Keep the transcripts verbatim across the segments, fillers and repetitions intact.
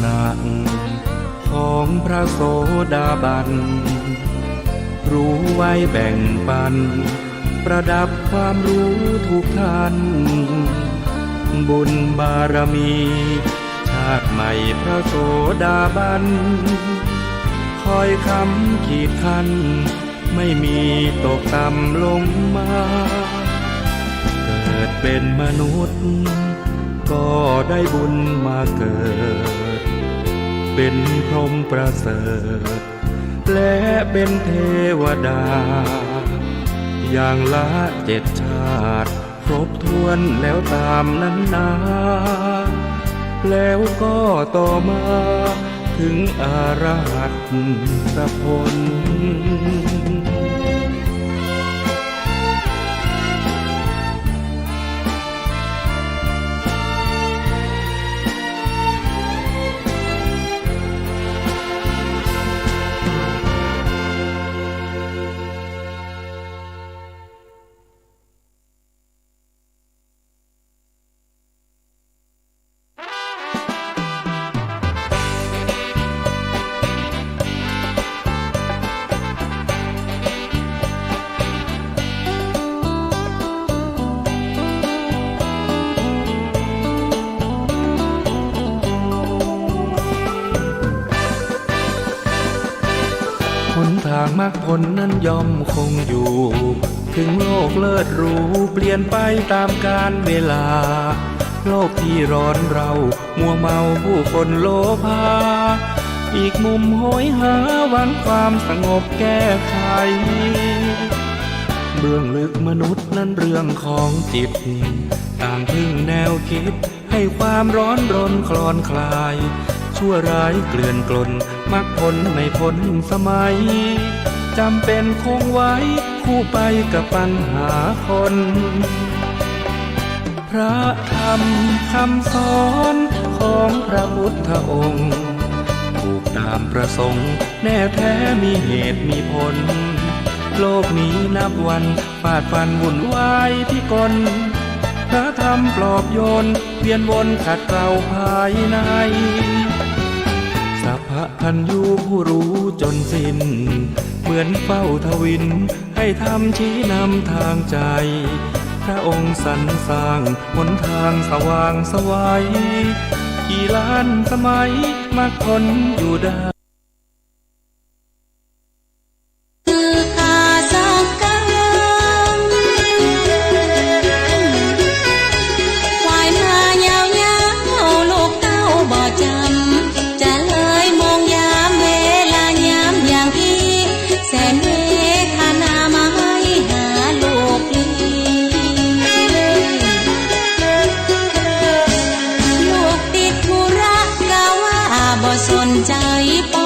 นะ ของพระโสดาบัน รู้ไว้แบ่งปัน ประดับความรู้ทุกท่าน บุญบารมี ชาติใหม่พระโสดาบัน คอยค้ำขีดขั้น ไม่มีตกต่ำลงมา เกิดเป็นมนุษย์ ก็ได้บุญมาเกิด เป็นพรหมประเสริฐ และเป็นเทวดา อย่างละเจ็ดชาติ ครบถ้วนแล้วต๋ามนั้นนา แล้วก็ต่อมาถึงอรหัตตผล หนทางมรรคผลนั้นย่อมคงอยู่ ถึงโลกเลิศหรูเปลี่ยนไปต๋ามกาลเวลา โลกที่ร้อนเร้ามัวเมาผู้คนโลภา อีกมุมโหยหาหวังความสงบแก้ไข เบื้องลึกมนุษย์นั้นเรื่องของจิต ต่างพึ่งแนวคิด ให้ความร้อนรนคลอนคลาย ชั่วร้ายเกลื่อนกล่น มรรคผลไม่พ้นสมัย จ๋ำเป็นคงไว้ คู่ไปกับปัญหาคน พระธรรมคำสอนของพระพุทธองค์ ถูกต๋ามประสงค์แน่แท้มีเหตุมีผล โลกนี้นับวัน ฟาดฟันวุ่นวายพิกล พระธรรมปลอบโยน เวียนวนขัดเกลาภายใน สัพพัญญูผู้รู้จนสิ้น เหมือนเฝ้าทวิน ให้ธรรมชี้นำทางใจ พระองค์สรรสร้างหนทางสว่างไสว กี่ล้านสมัย มรรคผลอยู่ได้ คือข้าสักกำ ควายมายาวยาว ลูกเต้าบ่จ๋ำ จะเลยมองยามเวลายามอย่างนี้ แสนเวทนามาให้หาลูกนี้ ลูกติดธุระกะว่าบ่สนใจ๋ ไป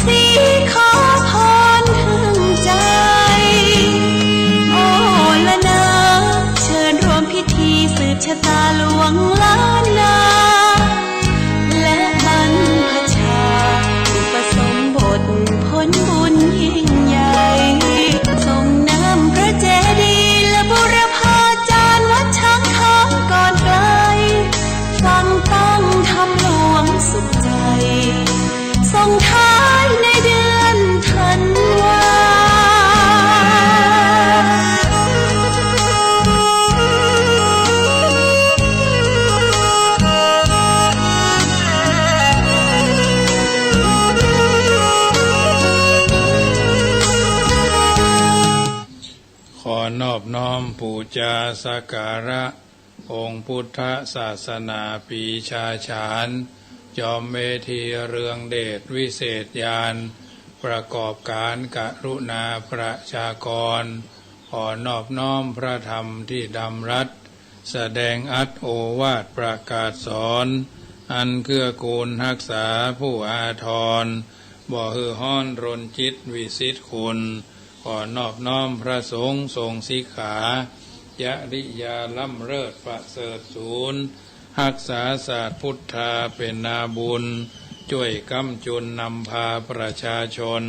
ศรีขอพรถึงใจ โอละนา เชิญร่วมพิธีสืบชะตาหลวงล้านนา และบรรพชาอุปสมบทผลบุญยิ่งใหญ่ ส่งน้ำพระเจดีย์และบูรพาจารย์วัดช้างคำก่อนไกล ฟังตั้งธรรมหลวงสุขใจ ส่งท้ายในเดือนธันวา ขอนอบน้อมปู๋จาสักการะ องค์พุทธศาสนาปีชาฉาน จอมเมธีเรืองเดชวิเศษญาณ ประกอบการกรุณาประชากร ขอนอบน้อมพระธรรมที่ดำรัส แสดงอัตถ์โอวาทประกาศสอน อันเกื้อกูลฮักษาผู้อาทร บ่หื้อฮ้อนรนจิตวิสิทธิ์คุณ ขอนอบน้อมพระสงฆ์ทรงสิกขา จริยาล้ำเลิศประเสริฐสูน ฮักษาศาสตร์พุทธาเป็นนาบุญ จ้วยก๊ำจุนนำพาประชาชน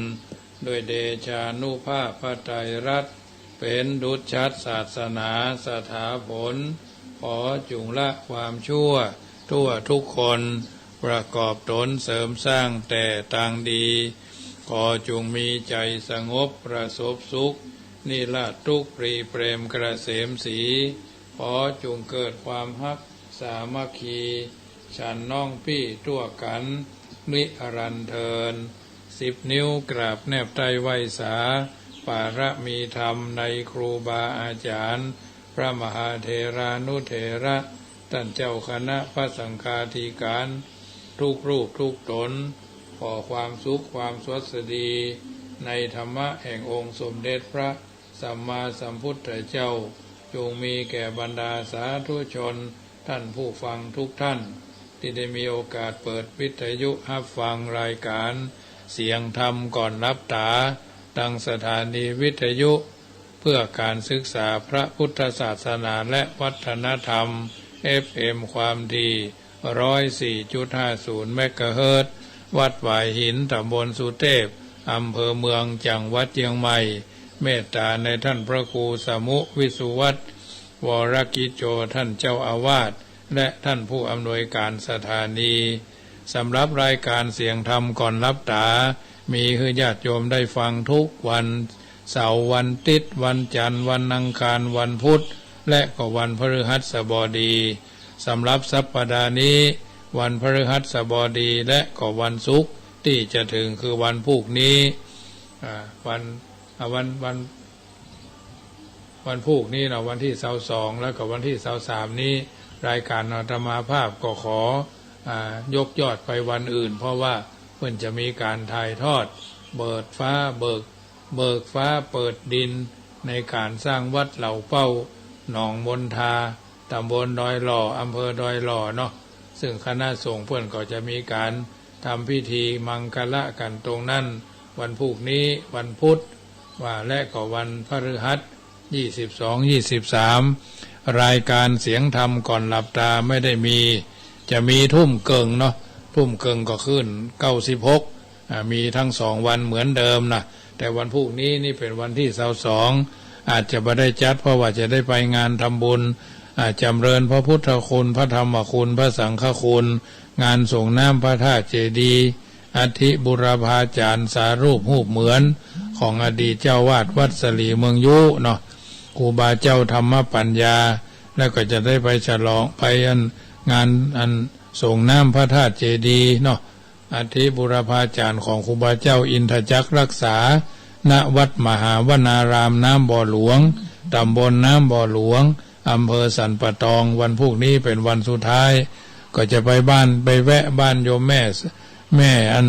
ด้วยเดชานุภาพพระไตรรัตน์ เป๋นดุจฉัตรศาสนาสถาผล ขอจุ่งละความชั่วทั่วทุกคน ประกอบตนเสริมสร้างแต่ตางดี ขอจุ่งมีใจ๋สงบประสบสุข นิราศทุกข์ปรีเปรมเกษมศรี ขอจุ่งเกิดความฮักสามัคคี ฉันน้องปี้ทั่วกั๋น นิรันดร์เทอญ สิบนิ้วกราบแนบใต้ไหว้สา ปารมีธรรมในครูบาอาจารย์ พระมหาเถรานุเถระ ต้านเจ้าคณะพระสังฆาธิการ ทุกรูปทุกต๋น ขอความสุขความสวัสดี ในธรรมะแห่งองค์สมเด็จพระสัมมาสัมพุทธเจ้า จงมีแก่บรรดาสาธุชน ต้านผู้ฟังทุกท่าน ตี้ได้มีโอกาสเปิดวิทยุฮับฟังรายการเสียงธรรมก่อนหลับต๋า ตางสถานีวิทยุเพื่อการศึกษาพระพุทธศาสนาและวัฒนธรรม เอฟเอ็ม ความถี่ ร้อยสี่จุดห้าศูนย์ เมกะเฮิรตซ์ วัดหวายหิน ต๋ำบลสุเตพ อำเภอเมือง จังหวัดเจียงใหม่ เมตต๋าในต้านพระครูสมุห์ วิสุวัฒน์ วรกิจโจ ต้านเจ้าอาวาส และต้านผู้อำนวยการสถานี สำหรับรายการเสียงธรรมก่อนหลับต๋า มีหื้อญาติโยมได้ฟังทุกวันเสาร์ วันอาทิตย์ วันจันทร์ วันอังคาร วันพุธ และก็วันพฤหัสบดี สำหรับสัปดาห์นี้ วันพฤหัสบดี และก็วันศุกร์ตี้จะเถิง คือวันพูกนี้ อ่า วัน อ่า วัน วัน วันพูกนี้เนาะ วันตี้ซาวสอง แล้วก็วันตี้ซาวสามนี้ รายการอาตมาภาพก็ขอ อ่า ยกยอดไปวันอื่น เพราะว่าเปิ้นจะมีการถ่ายทอด เปิดฟ้าเบิก เบิกฟ้าเปิดดิน ในการสร้างวัดเหล่าเป้า หนองมนทา ต๋ำบลดอยหล่อ อำเภอดอยหล่อเนาะ ซึ่งคณะสงฆ์เปิ้นก็จะมีการทำพิธีมังคละกั๋นตรงนั้น วันพูกนี้ วันพุธ ว่า และก็วันพฤหัส ยี่สิบสอง ยี่สิบสาม รายการเสียงธรรมก่อนหลับต๋าไม่ได้มี จะมีทุ่มเกิ่งเนาะ ทุ่มเกิ่งก็คลื่น เก้าสิบหก อ่า มีทั้งสองวันเหมือนเดิมนะ แต่วันพูกนี้นี่เป๋นวันตี้ซาวสอง อาจจะบ่ได้จัด เพราะว่าจะได้ไปงานทำบุญ อ่า จำเริญพระพุทธคุณ พระธรรมคุณ พระสังฆคุณ งานส่งน้ำพระธาตุเจดีย์ อัฐิบูรพาจารย์สารูป รูปเหมือน ของอดีตเจ้าอาวาสวัดสลีเมืองยุเนาะ ครูบาเจ้าธรรมปัญญา แล้วก็จะได้ไปฉลอง ไปอัน งานอันส่งน้ำพระธาตุเจดีย์เนาะ อัฐิบูรพาจารย์ของครูบาเจ้าอินทจักรรักษา ณ วัดมหาวนารามน้ำบ่อหลวง ต๋ำบลน้ำบ่อหลวง อำเภอสันป่าตอง วันพูกนี้เป๋นวันสุดท้าย ก็จะไปบ้าน ไปแวะบ้านโยมแม่ แม่อัน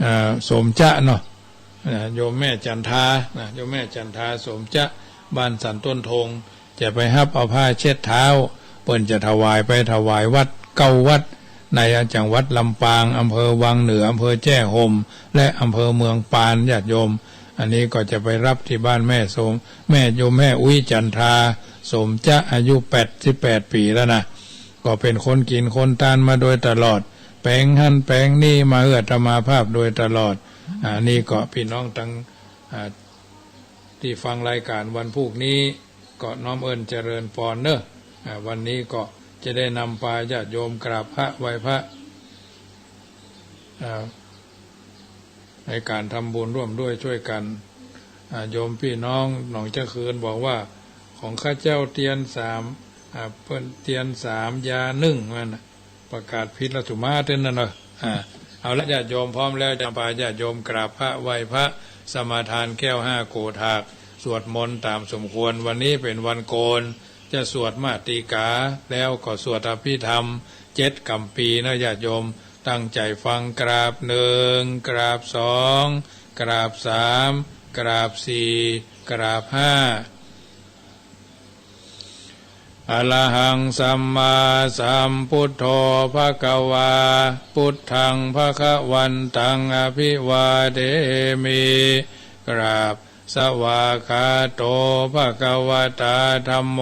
เอ่อ สมจะเนาะ อ่า โยมแม่จันทา นะ โยมแม่จันทา สมจะ บ้านสันต้นธง จะไปฮับเอาผ้าเช็ดเท้า เปิ้นจะถวายไปถวายวัด เก้าวัด ในจังหวัดลำปาง อำเภอวังเหนือ อำเภอแจ้ห่ม และอำเภอเมืองปาน ญาติโยม อันนี้ก็จะไปรับตี้บ้านแม่สม แม่โยมแม่อุ๊ยจันทรา สมจะ อายุแปดสิบแปดปี๋แล้วนะ ก็เป๋นคนกิ๋นคนตานมาโดยตลอด แป๋งหั้นแป๋งนี่มาหื้ออาตมาภาพโดยตลอด อันนี้ก็ปี้น้องตัง อ่า ตี้ฟังรายก๋านวันพูกนี้ ก็น้อมเอิ้นเจริญปอนเน่อ อ่า วันนี้ก็จะได้นำปาญาติโยมกราบพระไหว้พระ อ่า ในก๋านทำบุญร่วมด้วยช่วยกั๋น อ่า โยมปี้น้องหนองจะคืนบอกว่า ของข้าเจ้าเตียนสาม อ่า เปิ้นเตียนสามยานึ่ง ว่านั้นน่ะ ประกาศผิดแล้วสุมาเต้นนั่นเนาะ อ่า เอาละ ญาติโยมพร้อมแล้ว จะปาญาติโยมกราบพระไหว้พระ สมาทานแก้วห้าโกฏฐาก สวดมนต์ต๋ามสมควร วันนี้เป๋นวันโกน จะสวดมาติกา แล้วก็สวดอภิธรรมเจ็ดกัมปี๋นะ ญาติโยม ตั้งใจ๋ฟัง กราบหนึ่ง กราบสอง กราบสาม กราบสี่ กราบห้า อะระหังสัมมาสัมพุทโธภะคะวา พุทธังภะคะวันตังอะภิวาเทมิ กราบ สวากขาโตภะคะวะตาธัมโม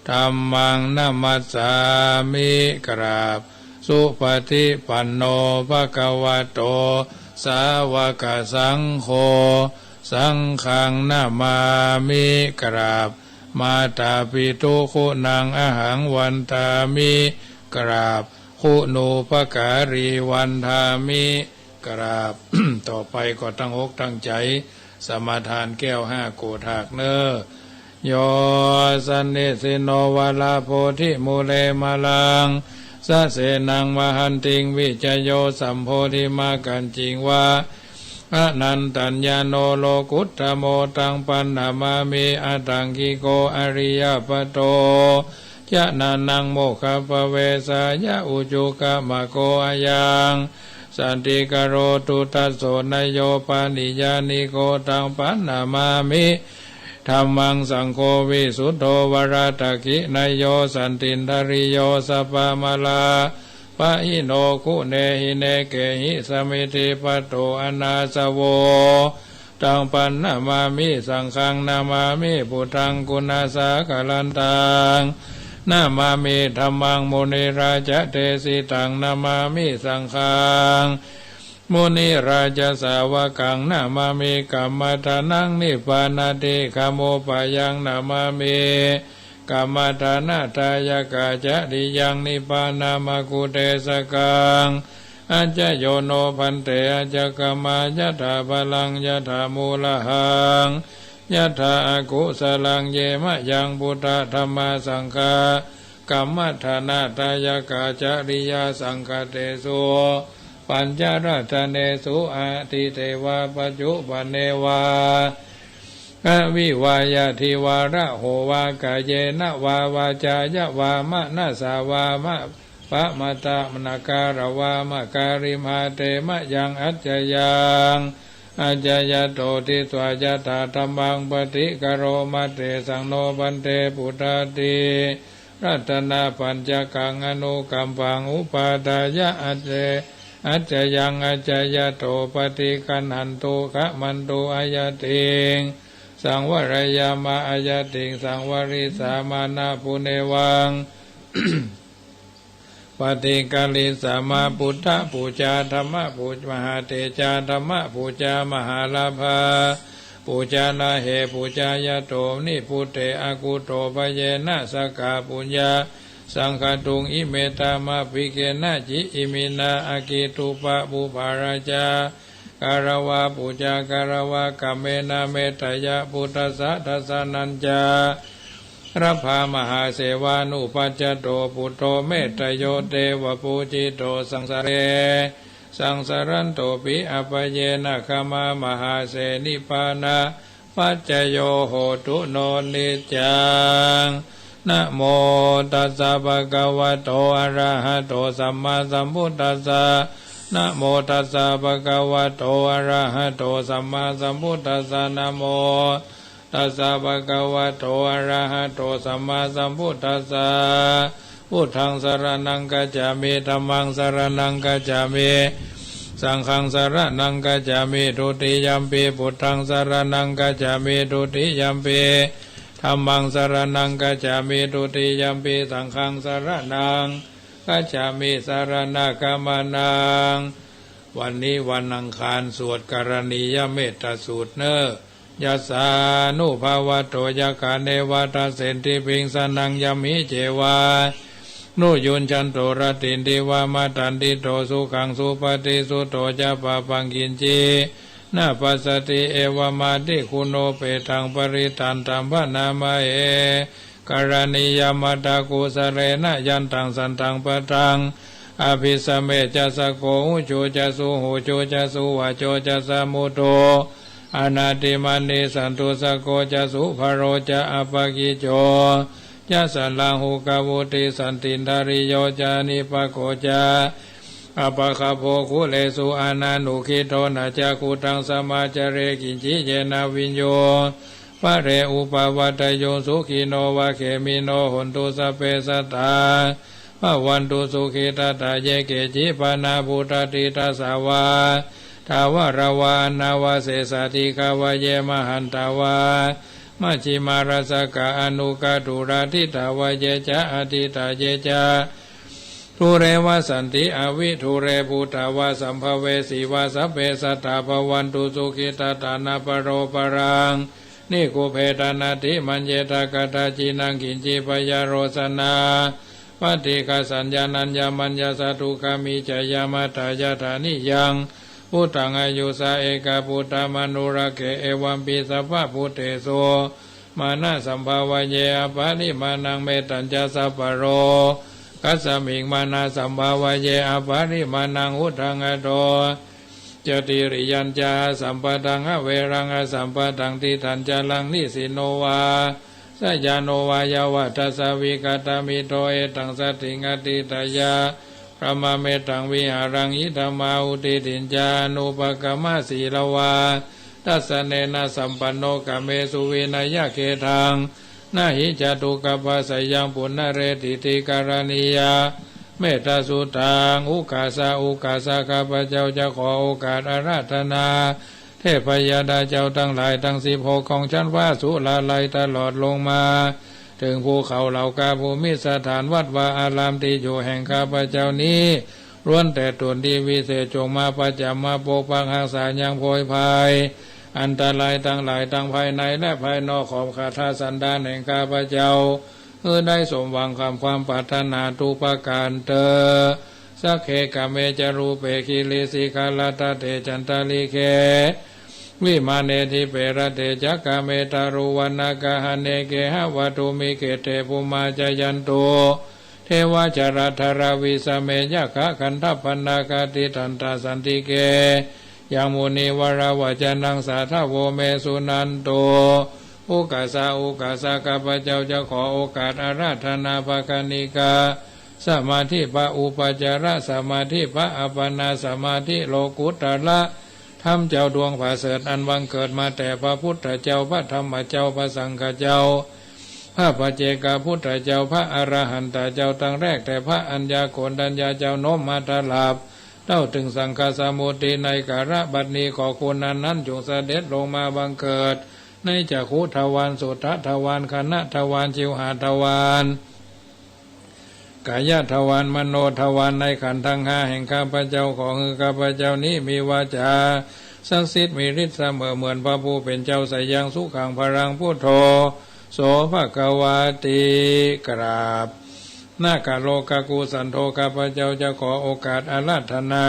ธัมมังนะมัสสามิ กราบ สุปฏิปันโนภะคะวะโต สาวกสังโฆ สังฆังนะมามิ กราบ มาตาปิตุคุณังอะหังวันทามิ กราบ คุณูปการีวันทามิ กราบ ต่อไปก็ตั้งอกตั้งใจ๋ สมาทานแก้วห้าโกฏฐากเน่อ โย สะนิสินโน วะระโพธิมูเล มะรัง สะเสนัง มะหันติง วิจโย สัมโพธิมักขัญญิง วะ อะนันตัญญาโณ โลกุตตะโม ตัง ปัณณมามิ อะทังกิโก อะริยะปะโต จะนะนัง โมกขัพพะเวสายะ อุจุกะมะโก อะยัง สันติกะโรตุ ทัสโส นะโย ปะนิยานิโก ตัง ปัณณมามิ ธัมมัง สังโฆ วิสุตโธ วะระตะขินะโย สันตินทะริโย สัพพะมะลาปะหิโน คุเนหิเนเกหิ สะมิทธิปะโต อะนาสะโว ตัง ปัณณมามิ สังฆัง นะมามิ พุทธัง กุณาสะกะรันตัง นะมามิ ธัมมัง มุนิราจะเตสิตัง นะมามิ สังฆัง มุนิราจะสาวะกัง นะมามิ กัมมัฏฐานัง นิพพานาทิกะมุปปายัง นะมามิ กัมมัฏฐานะทายะกะจะริยัง นิพพานะมะกุเตสะกัง อัจจะโยโน ภันเต อัจจะกะมะ ยะถาพะลัง ยะถามูลหัง ยะถาอะกุสะลัง เยมะยัง พุทธะธัมมาสังฆา กัมมัฏฐานะทายะกะจะริยา สังฆะเตสุ ปัญจะรัตเนสุ อะทิเตวะ ปัจจุปันเนวะ อะวิวา ยะทิวา ระโหวะ กาเยนะวะ วาจายะวะ มะนะสะวะ มะ ปะมะตะ มะนะการะวะ มะการิมหาเต มะยัง อัจจะยัง อัจจะยะโต ทิสวา ยะถาธัมมัง ปะติกะโรมะ เตสังโน ภันเต พุทธาทิรัตนะปัญจะกัง อะนุกัมปัง อุปาทายะ อัจเจ อัจจะยัง อัจจะยะโต ปะติกัณหันตุ ขะมันตุ อะยะติง สังวะระยะมะ อะยะติง สังวะริสะมะ นะปุเนวัง ปะติกะริสะมะ พุทธปูจา ธัมมปูจา มหาเตจา ธัมมปูจา มหาลาภาปูจา นะเหปูจายะโต นิพพุเต อะกุโต ภะเยนะ สะกะปุญญา สังขะตุง อิเมทามะ ภิกเขนะ จิ อิมินา อะกิตตุปะปุปปาราจา การะวะปูจา การะวะกัมเมนะ เมตตะยะ พุทธัสสะ ทัสสะนัญจะ รัฐามหาเสวานุปัจจโต ปุตโธ เมตตะโย เตวะปูจิโต สังสาเร สังสารันโตปิ อัปปะเยนะ ขะมะมหาเส นิพพานะ ปัจจโย โหตุ โน นิจจัง นะโมตัสสะ ภะคะวะโต อะระหะโต สัมมาสัมพุทธัสสะ นะโมตัสสะ ภะคะวะโต อะระหะโต สัมมาสัมพุทธัสสะ นะโม ตัสสะ ภะคะวะโต อะระหะโต สัมมาสัมพุทธัสสะ Buddhaṃ saraṇaṃ gacchāmi. Dhammaṃ saraṇaṃ gacchāmi. Saṅghaṃ saraṇaṃ gacchāmi. Dutiyampi buddhaṃ saraṇaṃ gacchāmi. Dutiyampi dhammaṃ saraṇaṃ gacchāmi. Dutiyampi saṅghaṃ saraṇaṃ gacchāmi. Saraṇagamanaṃ. วันนี้วันอังคาร สวดกรณียเมตตสูตรเน่อ Yassānubhāvato yakkhā neva dassenti piṃsanaṃ yamhi cevānuyuñjanto rattindiva matandito sukhaṃ supati sutto ca pāpaṃ kiñci na passati evamādiguṇopetāṃ parittaṃ taṃ bhaṇāma he. Karaṇīyamatthakusalena yantaṃ santaṃ padaṃ abhisamecca sakko ujū ca suhujū ca suvaco cassa mudu anatimānī santussako ca subharo ca appakicco ca sallahukavutti santindriyo ca nipako ca appagabbho kulesu ananugiddho. Na ca khuddaṃ samācare kiñci yena viññū pare upavadeyyuṃ. Sukhino vā khemino hontu sabbe sattā bhavantu sukhitattā. Ye keci pāṇabhūtatthi tasā vā thāvarā vā anavasesā dīghā vā ye mahantā vā majjhimā rassakā aṇukathūlā diṭṭhā vā ye ca adiṭṭhā ye ca dūre vasanti avidūre bhūtā vā sambhavesī vā sabbe sattā bhavantu sukhitattā. Na paro paraṃ nikubbetha nātimaññetha katthaci naṃ kiñci byārosanā paṭighasaññā nāññamaññassa dukkhamiccheyya. Mātā yathā niyaṃ puttaṃ āyusā ekaputtamanurakkhe evampi sabbabhūtesu mānasambhāvaye aparimāṇaṃ. Mettañca sabbalokasmiṃ mānasambhāvaye aparimāṇaṃ uddhaṃ adho ca tiriyañca asambādhaṃ averaṃ asapattaṃ. Tiṭṭhañcaraṃ nisinno vā sayāno vā yāvatassa vigatamiddho etaṃ satiṃ adhiṭṭheyya brahmametaṃ vihāraṃ idhamāhu. Diṭṭhiñca anupagamma sīlavā dassanena sampanno kāmesu vineyya gedhaṃ na hi jātu gabbhaseyyaṃ punaretīti. Karaṇīyamettasuttaṃ. Ukāsa ukāsa ข้าพเจ้าจะขอโอกาสอาราธนา เทพยดาเจ้าตังหลายตังสิบหกของชั้นฟ้าสุราลัยตลอดลงมา เถิงภูเขาเหล่ากา ภูมิสถานวัดวาอารามตี้อยู่แห่งข้าพเจ้านี้ ล้วนแต่ตนดีวิเศษ จงมาประจำมาปกปักฮักษายังโพยภัย อันตรายตังหลายตังภายในและภายนอกขอบคาถาสันดานแห่งข้าพเจ้า หื้อได้สมหวังคำความปรารถนาทุกประการเตอ Sagge kāme ca rūpe girisikharataṭe cantalikkhe vimāne dīpe raṭṭhe ca gāme taruvanagahane gehavatthumhi khette bhummā cāyantu devā jalathalavisame yakkhagandhabbanāgā tiṭṭhantā santike yaṃ munivaravacanaṃ sādhavo me suṇantu. Ukāsa ukāsa ข้าพเจ้าจะขอโอกาสอาราธนาพระกนิกาสมาธิ พระอุปัจจารสมาธิ พระอัปปนาสมาธิ โลกุตตรธรรมเจ้าดวงประเสริฐอันบังเกิดมาแต่พระพุทธเจ้า พระธรรมเจ้า พระสังฆเจ้า พระปัจเจกพุทธเจ้า พระอรหันตเจ้าตั้งแรกแต่พระอัญญาโกณฑัญญาเจ้าโน้มมาตลับ เต้าเถิงสังฆสมุติในกาลบัดนี้ ขอคุณอันนั้นจงเสด็จลงมาบังเกิดในจักขุทวาร โสตทวาร ฆานทวาร จิวหาทวาร กายทวาร มโนทวาร ในขันธ์ทั้งห้าแห่งข้าพเจ้า ขอหื้อข้าพเจ้านี้มีวาจาศักดิ์สิทธิ์มีฤทธิ์เสมอเหมือนพระผู้เป็นเจ้า สยยัง สุขัง พลัง พุทโธ โส ภะคะวาติ กราบ Nāgalokakusanto ข้าพเจ้าจะขอโอกาสอาราธนา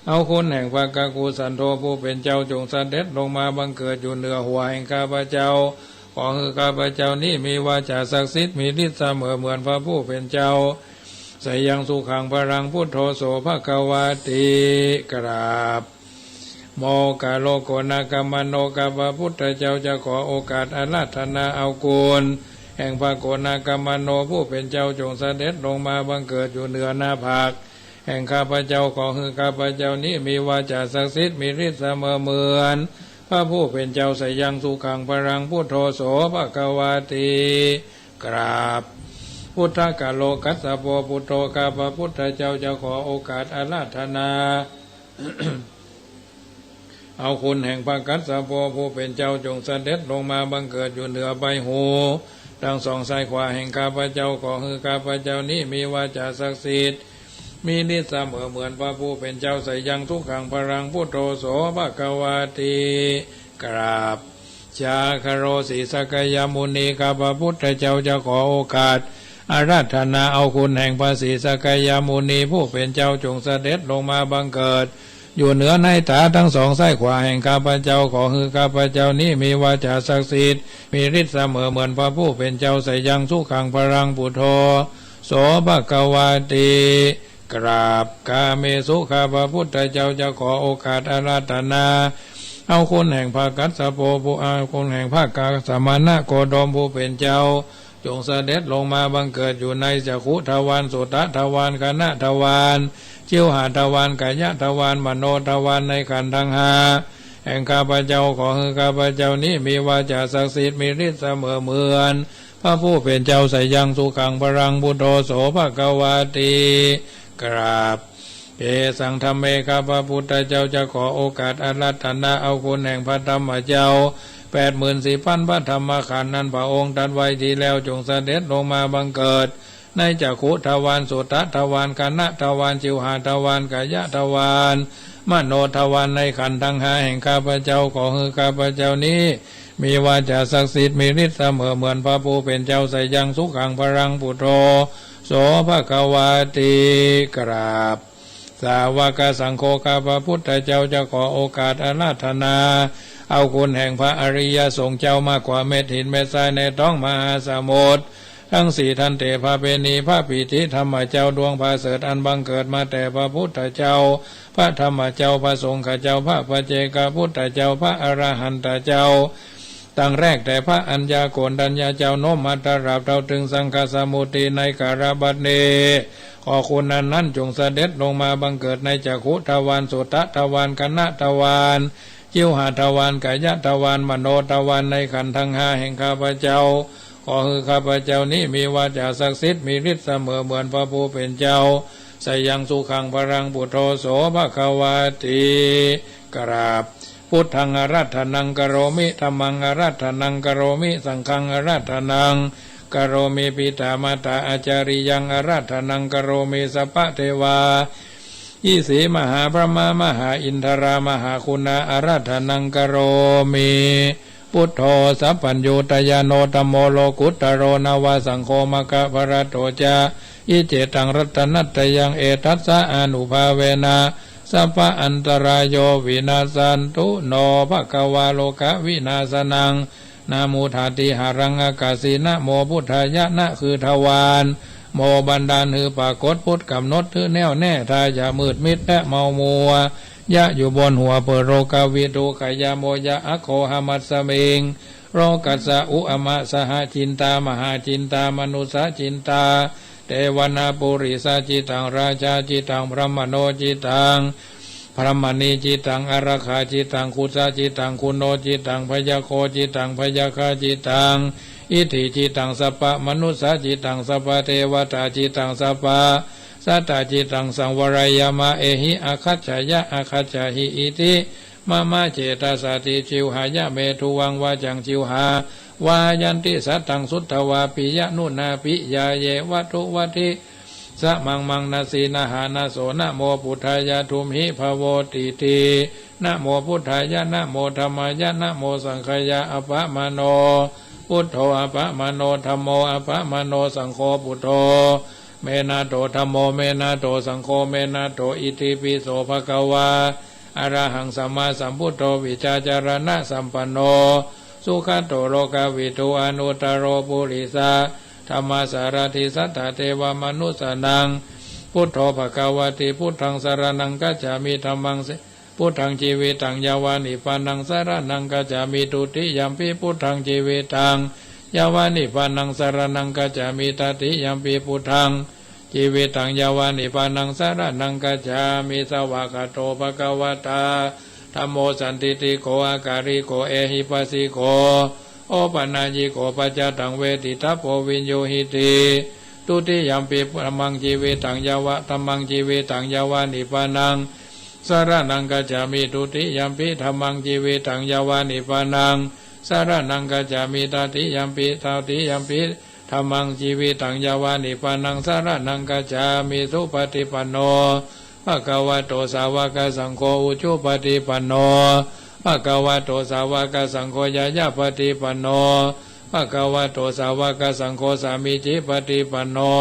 เอาคุณแห่งพระกักคุสันโธผู้เป็นเจ้าจงเสด็จลงมาบังเกิดอยู่เหนือหัวแห่งข้าพเจ้า ขอหื้อข้าพเจ้านี้มีวาจาศักดิ์สิทธิ์มีฤทธิ์เสมอเหมือนพระผู้เป็นเจ้า สยยัง สุขัง พลัง พุทโธ โส ภะคะวาติ กราบ Moggallokanagamano ข้าพระพุทธเจ้าจะขอโอกาสอาราธนาเอาคุณแห่งพระโกณากัมมโนผู้เป็นเจ้าจงเสด็จลงมาบังเกิดอยู่เหนือหน้าผากแห่งข้าพเจ้า ขอหื้อข้าพเจ้านี้มีวาจาศักดิ์สิทธิ์มีฤทธิ์เสมอเหมือนพระผู้เป็นเจ้า สยยัง สุขัง พลัง พุทโธ โส ภะคะวาติ กราบ Buddhagaro Kassapa Buddho ข้าพระพุทธเจ้าจะขอโอกาสอาราธนา เอาคุณแห่งพระกัสสปะผู้เป็นเจ้าจงเสด็จลงมาบังเกิดอยู่เหนือใบหู ตังสองซ้ายขวาแห่งข้าพเจ้า ขอหื้อข้าพเจ้านี้มีวาจาศักดิ์สิทธิ์ มีฤทธิ์เสมอเหมือนพระผู้เป็นเจ้า สายังสุขังพลัง พุทโธ โส ภะคะวาติ กราบ จาคโร สีสักยมุนี ข้าพระพุทธเจ้าจะขอโอกาสอาราธนาเอาคุณแห่งพระสีสักยมุนีผู้เป็นเจ้าจงเสด็จลงมาบังเกิด อยู่เหนือในต๋าตังสองซ้ายขวาแห่งข้าพเจ้า ขอหื้อข้าพเจ้านี้มีวาจาศักดิ์สิทธิ์ มีฤทธิ์เสมอเหมือนพระผู้เป็นเจ้า สายังสุขังพลัง พุทโธ โส ภะคะวาติ กราบ กาเมสุ ข้าพระพุทธเจ้าจะขอโอกาสอาราธนา เอาคุณแห่งพระกัสสปะผู้ เอาคุณแห่งพระกัสสปะ สมณโคดมผู้เป็นเจ้า จงเสด็จลงมาบังเกิดอยู่ในจักขุทวาร โสตทวาร ฆานทวาร จิวหาทวาร กายทวาร มโนทวาร ในขันธ์ทั้งห้าแห่งข้าพเจ้า ขอหื้อข้าพเจ้านี้มีวาจาศักดิ์สิทธิ์ มีฤทธิ์เสมอเหมือนพระผู้เป็นเจ้า สายังสุขังพลัง พุทโธ โส ภะคะวาติ กราบ เตสัง ธัมเม ข้าพระพุทธเจ้าจะขอโอกาสอาราธนาเอาคุณแห่งพระธรรมเจ้า แปดหมื่นสี่พันพระธรรมขันธ์นั้น พระองค์ตรัสไว้ดีแล้ว จงเสด็จลงมาบังเกิด ในจักขุทวาร โสตทวาร ฆานทวาร จิวหาทวาร กายทวาร มโนทวาร ในขันธ์ทั้งห้าแห่งข้าพเจ้า ขอหื้อข้าพเจ้านี้ มีวาจาศักดิ์สิทธิ์ มีฤทธิ์เสมอเหมือนพระผู้เป็นเจ้า สายังสุขังพลัง พุทโธ โส ภะคะวาติ กราบ สาวกสังโฆ ข้าพระพุทธเจ้าจะขอโอกาสอาราธนา เอาคุณแห่งพระอริยสงฆ์เจ้ามากกว่าเม็ดหินเม็ดทรายในท้องมหาสมุทรทั้งสี่ ทันเต พระเพณี พระปีติธรรมเจ้า ดวงประเสริฐอันบังเกิดมาแต่พระพุทธเจ้า พระธรรมเจ้า พระสงฆ์เจ้า พระปัจเจกพุทธเจ้า พระอรหันตเจ้า ตั้งแรกแต่พระอัญญาโกณฑัญญาเจ้าโน้มมาตราบเท่าถึงสังฆสมุติในกาลบัดนี้ ขอคุณนั้นนั้นจงเสด็จลงมาบังเกิดในจักขุทวาร โสตทวาร ฆานทวาร จิวหาทวาร กายทวาร มโนทวาร ในขันธ์ทั้งห้าแห่งข้าพเจ้า ขอหื้อข้าพเจ้านี้มีวาจาศักดิ์สิทธิ์ มีฤทธิ์เสมอเหมือนพระผู้เป็นเจ้า สายังสุขังพลัง พุทโธ โส ภะคะวาติ กราบ พุทธังอาราธนัง กะโรมิ ธัมมัง อาราธนัง กะโรมิ สังฆัง อาราธนัง กะโรมิ ปิตามาตาอาจาริยัง อาราธนัง กะโรมิ สัพพะเทวา อิสี มหาพรหมา มหาอินทรา มหาคุณา อาราธนัง กะโรมิ พุทโธ สัพพัญญูตญาโณ ธัมโม โลกุตตะโร นวะ สังโฆ มัคคะพะละโต จะ อิเจตัง รัตนัตตยัง เอตัสสะอานุภาเวนะ สัพพะอันตะราโย วินัสสันตุ โน ภะคะวา โลกะวินาสะนัง นะมุทาติหะรัง อากาสี นะโมพุทธายะ นะคือทวาร โมบันดาลหื้อปรากฏ พุทธกำหนดหื้อแน่วแน่ ถ้าจะมืดมิดและเมามัว ยะอยู่บนหัว เปอโรกาวิทูขยาโมยะ อัคโคหะมัสสมิง โรกัสสะ อุอะมะ สหะจินตา มหาจินตา มนุสสะจินตา เตวะนาปุริสะจิตัง ราชาจิตัง พรหมโณจิตัง พรหมณีจิตัง อารักขาจิตัง คุสสะจิตัง คุโณจิตัง พยะโคจิตัง พยาคาจิตัง อิทธิจิตัง สัพพะมนุสสะจิตัง สัพพะเทวตาจิตัง สัพพะสัตตาจิตัง สังวะรายามะ เอหิ อาคัจฉะยะ อาคัจฉะหิ อิทธิ มะมะเจตสาติ จิวหายะ เมถุวัง วาจัง จิวหา วายันติ สัตตัง สุตวา ปิยะนุนา ปิยาเยวะ ทุวะทิ สะมัง มังนะสี นะหา นะโส นะโมพุทธายะ ทุมหิ ภะโวติติ นะโมพุทธายะ นะโมธัมมายะ นะโมสังฆายะ อะปะมะโน พุทโธ อะปะมะโน ธัมโม อะปะมะโน สังโฆ พุทโธ เมนะโต ธัมโม เมนะโต สังโฆ เมนะโต อิติปิโส ภะคะวา อะระหัง สัมมาสัมพุทโธ วิชชาจารณะสัมปันโน สุขะโต โลกะวิทู อนุตตะโร ปุริสะธัมมะสารถิ สัตถะเทวะมนุสสานัง พุทโธ ภะคะวะติ พุทธัง สะระณัง กัจฉามิ ธัมมัง ส- พุทธัง จีวิตัง ยาวะนิพพานัง สะระณัง กัจฉามิ ทุติยัมปิ พุทธัง จีวิตัง ยาวะนิพพานัง สะระณัง กัจฉามิ ตติยัมปิ พุทธัง จีวิตัง ยาวะนิพพานัง สะระณัง กัจฉามิ สวากขาโต ภะคะวะตา ธัมโม สันทิฏฐิโก อะกาลิโก เอหิปัสสิโก โอปะนัยยิโก ปัจจตัง เวทิตัพโพ วิญญูหิติ Dutiyampi dhammaṃ jīvitaṃ yāva, dhammaṃ jīvitaṃ yāva nibbānaṃ saraṇaṃ gacchāmi. Dutiyampi dhammaṃ jīvitaṃ yāva nibbānaṃ saraṇaṃ gacchāmi. Tatiyampi, tatiyampi dhammaṃ jīvitaṃ yāva nibbānaṃ saraṇaṃ gacchāmi. Supaṭipanno bhagavato sāvakasaṅgho, ujupaṭipanno bhagavato sāvakasaṅgho, ñāyapaṭipanno bhagavato sāvakasaṅgho, sāmīcipaṭipanno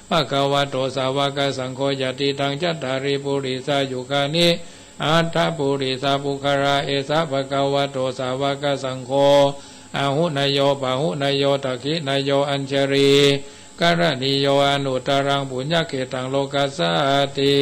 bhagavato sāvakasaṅgho, yadidaṃ cattāri purisayugāni aṭṭha purisapuggalā, esa bhagavato sāvakasaṅgho, āhuneyyo pāhuneyyo dakkhiṇeyyo añjalikaraṇīyo anuttaraṃ puññakkhettaṃ lokassāti.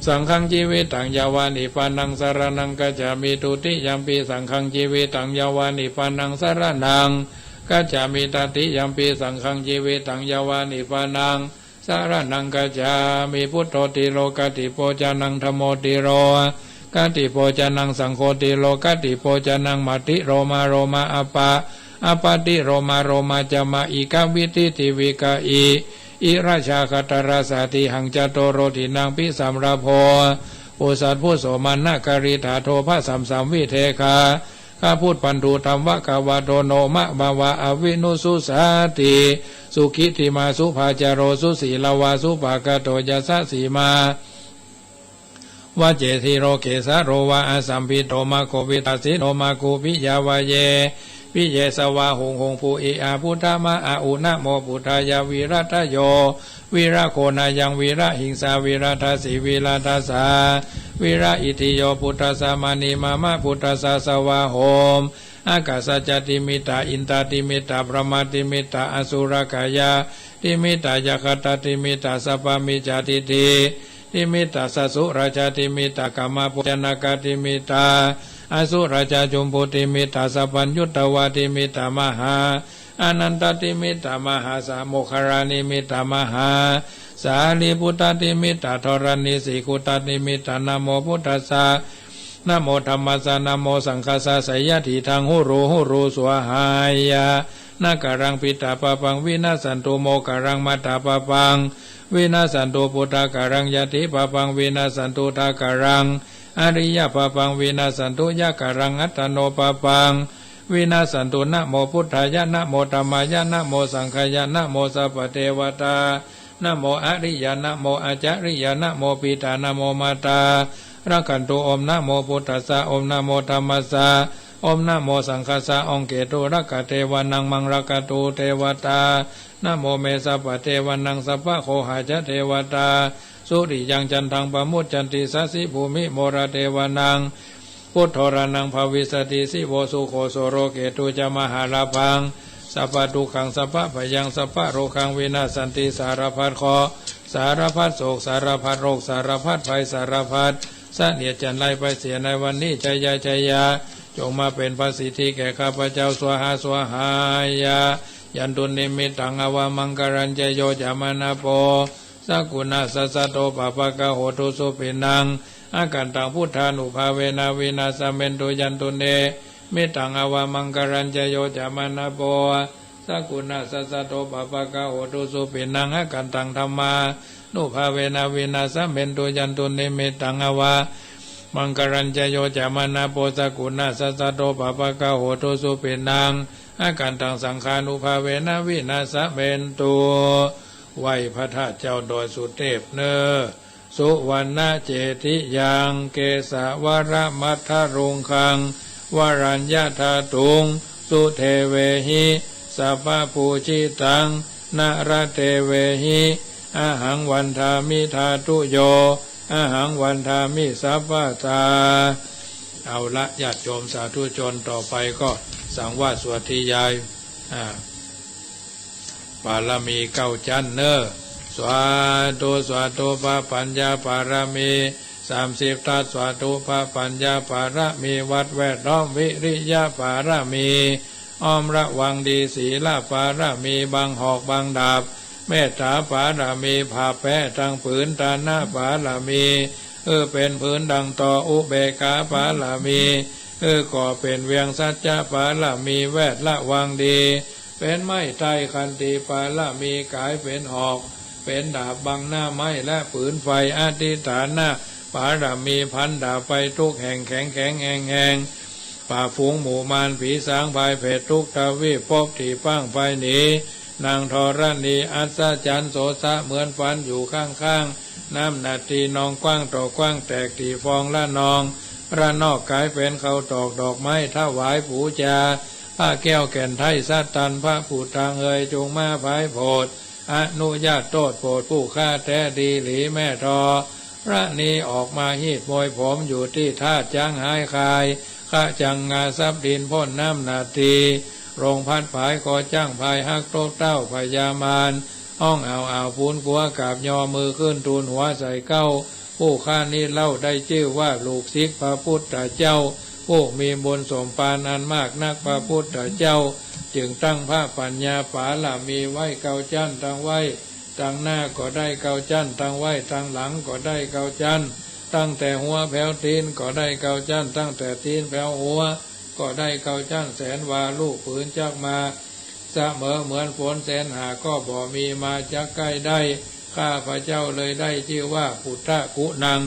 Saṅghaṃ jīvitaṃ yāva nibbānaṃ saraṇaṃ gacchāmi. Dutiyampi saṅghaṃ jīvitaṃ yāva nibbānaṃ saraṇaṃ gacchāmi. Tatiyampi saṅghaṃ jīvitaṃ yāva nibbānaṃ saraṇaṃ gacchāmi. Buddho tilokaṭibojanaṃ, dhammo tilokaṭibojanaṃ, saṅgho tilokaṭibojanaṃ, matiromā romā appa, appatiromā romā ca, ma ika vi ti ti vi ka i, i ra ja ga ta ra sa ti haṃ, catoro dinaṃ pi sam ra bho, pu sat phu so ma na ka ri dha do bha sam sam vi de gha, ga bhut ban du dham va ga va do no ma ma va a vi nu su sa ti, su gi dhi ma su bha ja ro su si la va su pa ga to ya sa si ma va ce thi ro ge sa ro va a sam pi to ma go vi ta si no ma gu pi ya va ye pi ye sa va huṃ huṃ bhu i a bu dha ma a u, namo buddhāya. Viradayo viragonāyaṃ virahiṃsā viradasi viradasā viraitthiyo buddhassa mānī mama buddhassa svāhoma. Ākāsaja timitta inda timitta brahma timitta asurākaya timitta yakkhata timitta sabbā micchā diṭṭhi timitta sasu raja timitta kamma bojana ka timitta asu raja jumbu timitta sabbaññutavā timitta mahā ananta timitta mahā sa moggallā nimitta mahā sārīputta timitta dharaṇī sīgutta timitta. Namo buddhassa, namo dhammassa, namo saṅghassa. Seyyathīdaṃ huru huru svāhāya. Nāgaraṃ piṭṭhapāpaṃ vinassantu, moggaraṃ matthapāpaṃ vinassantu, buddhagaraṃ ñātipāpaṃ vinassantu, dhāgaraṃ ariyapāpaṃ vinassantu, yakkhagaraṃ attanopāpaṃ vinassantu. Namo buddhāya, namo dhammāya, namo saṅghāya, namo sabbadevatā, namo ariya, namo ācariya, namo piṭṭha, namo mātā rakkhantu, om namo buddhassa, om namo dhammassa, om namo saṅghassa, om ketu rakkhadevānaṃ maṃ rakkhantu devatā, namo me sabbadevanāṃ sabbagohāya devatā, suriyaṃ candaṃ pamuccanti, sasi bhūmi moradevānaṃ buddhoraṇaṃ bhavissati. Sivo sukho suro ketu ca mahālābhaṃ, sabbadukkhaṃ sabbabhayaṃ sabbarogaṃ vinassanti, สารพัดเคราะห์ สารพัดโศก สารพัดโรค สารพัดภัย สารพัดเสนียดจัญไรภัยเสียในวันนี้ jaya jaya จงมาเป็นพระสิทธิแก่ข้าพเจ้า svāhā svāhāya. Yandunnimittaṃ avamaṅgalañca yo cāmanāpo sakuṇassa saddo pāpaggaho dussupinaṃ akantaṃ buddhānubhāvena vināsamentu. Yandunnimittaṃ avamaṅgalañca yo cāmanāpo sakuṇassa saddo pāpaggaho dussupinaṃ akantaṃ dhammānubhāvena vināsamentu. Yandunnimittaṃ avamaṅgalañca yo cāmanāpo sakuṇassa saddo pāpaggaho dussupinaṃ akantaṃ saṅghānubhāvena vināsamentu. ไหว้พระธาตุเจ้าดอยสุเทพเน้อ Suvaṇṇacetiyaṃ kesavaramataruṅgaṃ varaññadhātuṃ sudevehi sabbapūjitaṃ naradevehi ahaṃ vandāmi dhātuyo ahaṃ vandāmi sabbadā. เอาละ ญาติโยมสาธุชน ต่อไปก็สังวาสสวดธยาย อ่า บารมีเก้าชั้นเน้อ สาธุ สาธุ พระปัญญาบารมีสามสิบทัศน์ สาธุ พระปัญญาบารมีวัดแวดล้อม วิริยบารมี อ้อมระวังดี ศีลบารมี บังหอกบังดาบ เมตตาบารมี ผ้าแพร่ตังผืน ทานบารมี เออ เป๋นผืนดังตอ อุเบกขาบารมี เออ ก่อเป๋นเวียง สัจจะบารมี แวดระวังดี เอ ป๋นไม้ไตรขันติปารมี ก๋ายเป๋นหอก เป๋นดาบบังหน้าไม้และปืนไฟ อธิษฐานะปารมี ฟันดาบไปทุกแห่ง แข็งแข็งแฮงแฮง ปราบฝูงหมู่มารผีสางพายเผดทุกทวีป ปบตี้ป๊างไปหนี นางธรณีอัศจรรย์ โสสะเหมือนฝันอยู่ข้างๆ น้ำหนาตีนองกว้างต่อกว้าง แตกตี้ฟองละนอง ระนอกก๋ายเป๋นข้าวตอกดอกไม้ ถวายปู๋จา พระแก้วแก่นไท้สัตตัน พระพุทธังเอยจุ่งมาผายโผด อนุญาตโต้ษโผดผู้ข้าแต๊ดีหลี แม่ธรณีออกมาฮีดมวยผมอยู่ตี้ธาตุจ๊างหายคาย ขะจังงาซับดินป๊นน้ำหนาตี ลมพัดผายก็จ๊างพายฮักตกเต้าพญามาร ฮ้องอ่าวอ่าวปู๋นกั๋วกราบยอมือขึ้นทูลหัวใส่เกล้า ผู้ข้านี้เล่าได้จื้อว่าลูกศิษย์พระพุทธเจ้า ผู้มีบุญสมภารอันมากนัก พระพุทธเจ้าจึงตั้งพระปัญญาปารมีไว้ เก้าจั้นตั้งไว้ตังหน้าก็ได้เก้าจั้น ตั้งไว้ตังหลังก็ได้เก้าจั้น ตั้งแต่หัวแผวตี๋นก็ได้เก้าจั้น ตั้งแต่ตี๋นแผวหัวก็ได้เก้าจั้น แสนวาลูกผืนจักมา เสมอเหมือนฝนแสนหาก็บ่มีมาจักใก้ได้ ข้าพเจ้าเลยได้จื้อว่าพุทธกุณัง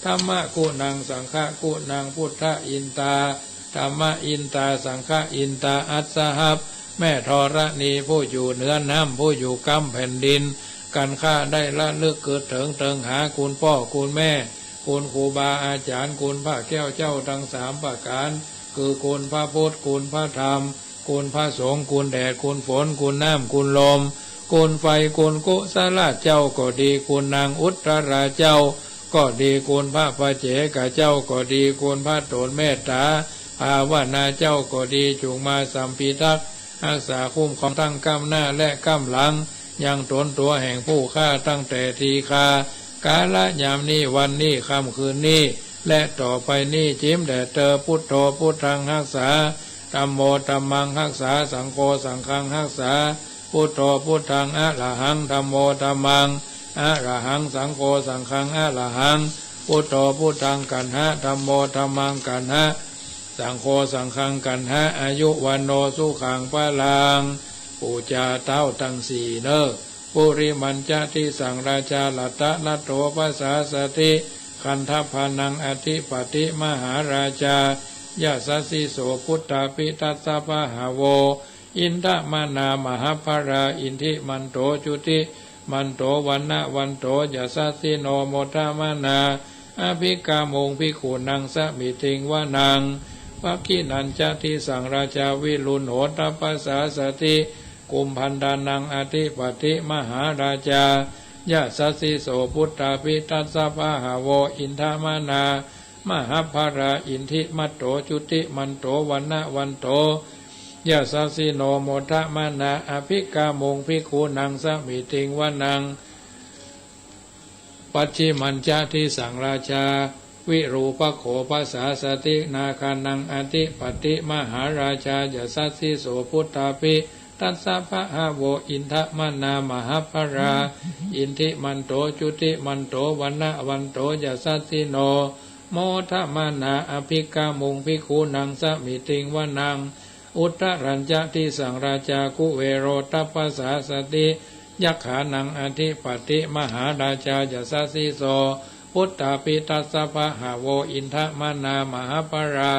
ธัมมกุณัง สังฆกุณัง พุทธะอินตา ธัมมะอินตา สังฆะอินตา อัสสหัพ แม่ธรณีผู้อยู่เหนือน้ำ ผู้อยู่ก้ำแผ่นดิน กันข้าได้ระลึกกึ๊ดเถิงเถิงหาคุณป้อคุณแม่ คุณครูบาอาจ๋ารย์ คุณพระแก้วเจ้าตังสามประก๋าน คือคุณพระพุทธ คุณพระธรรม คุณพระสงฆ์ คุณแดด คุณฝน คุณน้ำ คุณลม คุณไฟ คุณกุศลาเจ้าก็ดี คุณนางอุตตราเจ้าก็ดี คุณพระปัจเจกเจ้าก็ดี คุณพระต๋นเมตต๋าภาวนาเจ้าก็ดี จุ่งมาสัมปิทักษ์ฮักษาคุ้มครองตั้งก้ำหน้าและก้ำหลัง ยังต๋นตั๋วแห่งผู้ข้าตั้งแต่ทีคา กาละยามนี้ วันนี้ ค่ำคืนนี้ และต่อไปนี้ จิ๋มแด่เตอ พุทโธ พุทธังฮักษา ธัมโม ธัมมังฮักษา สังโฆ สังฆังฮักษา พุทโธ พุทธัง อะระหัง ธัมโม ธัมมัง อะระหัง สังโฆ สังฆัง อะระหัง พุทโธ พุทธัง กัณหะ ธัมโม ธัมมัง กัณหะ สังโฆ สังฆัง กัณหะ อายุ วัณโณ สุขัง พลัง ปู๋จาเต๊าตังสี่เน่อ ปุริมัญจะทิสังราชา หลัตตะลัตโถ ปสาสติ คันธปะนัง อธิปติ มหาราชา ยะสัสสิโส พุทธาภิทัสสะ พะหะโว อินทะมะนา มหะพะลา อิทธิมันโต จุติมันโต วะนะวันโต ยะสัสสิโน โมทะมะนา อะภิกขามุง ภิกขุนัง สะมิติง วะนัง ดักขิณัญจะทิสังราชา วิรุฬโหตะ ปสาสติ กุมภัณฑานัง อธิปติ มหาราชา ยะสัสสิโส พุทธาภิทัสสะ พะหะโว อินทะมะนา มหะพะลา อิทธิมันโต จุติมันโต วะนะวันโต ยะสัสสิโน โมทะมะนา อะภิกขามุง ภิกขุนัง สะมิติง วะนัง ปัจฉิมัญจะทิสังราชา วิรูปะโข ปสาสติ นาคานัง อธิปติ มหาราชา ยะสัสสิโส พุทธาภิทัสสะ พะหะโว อินทะมะนา มหะพะลา อิทธิมันโต จุติมันโต วะนะวันโต ยะสัสสิโน โมทะมะนา อะภิกขามุง ภิกขุนัง สะมิติง วะนัง อุตตะรัญจะทิสังราชา คุเวโรตะ ปสาสติ ยักขานัง อธิปติ มหาราชา ยะสัสสิโส พุทธาภิทัสสะ พะหะโว อินทะมะนา มหะพะลา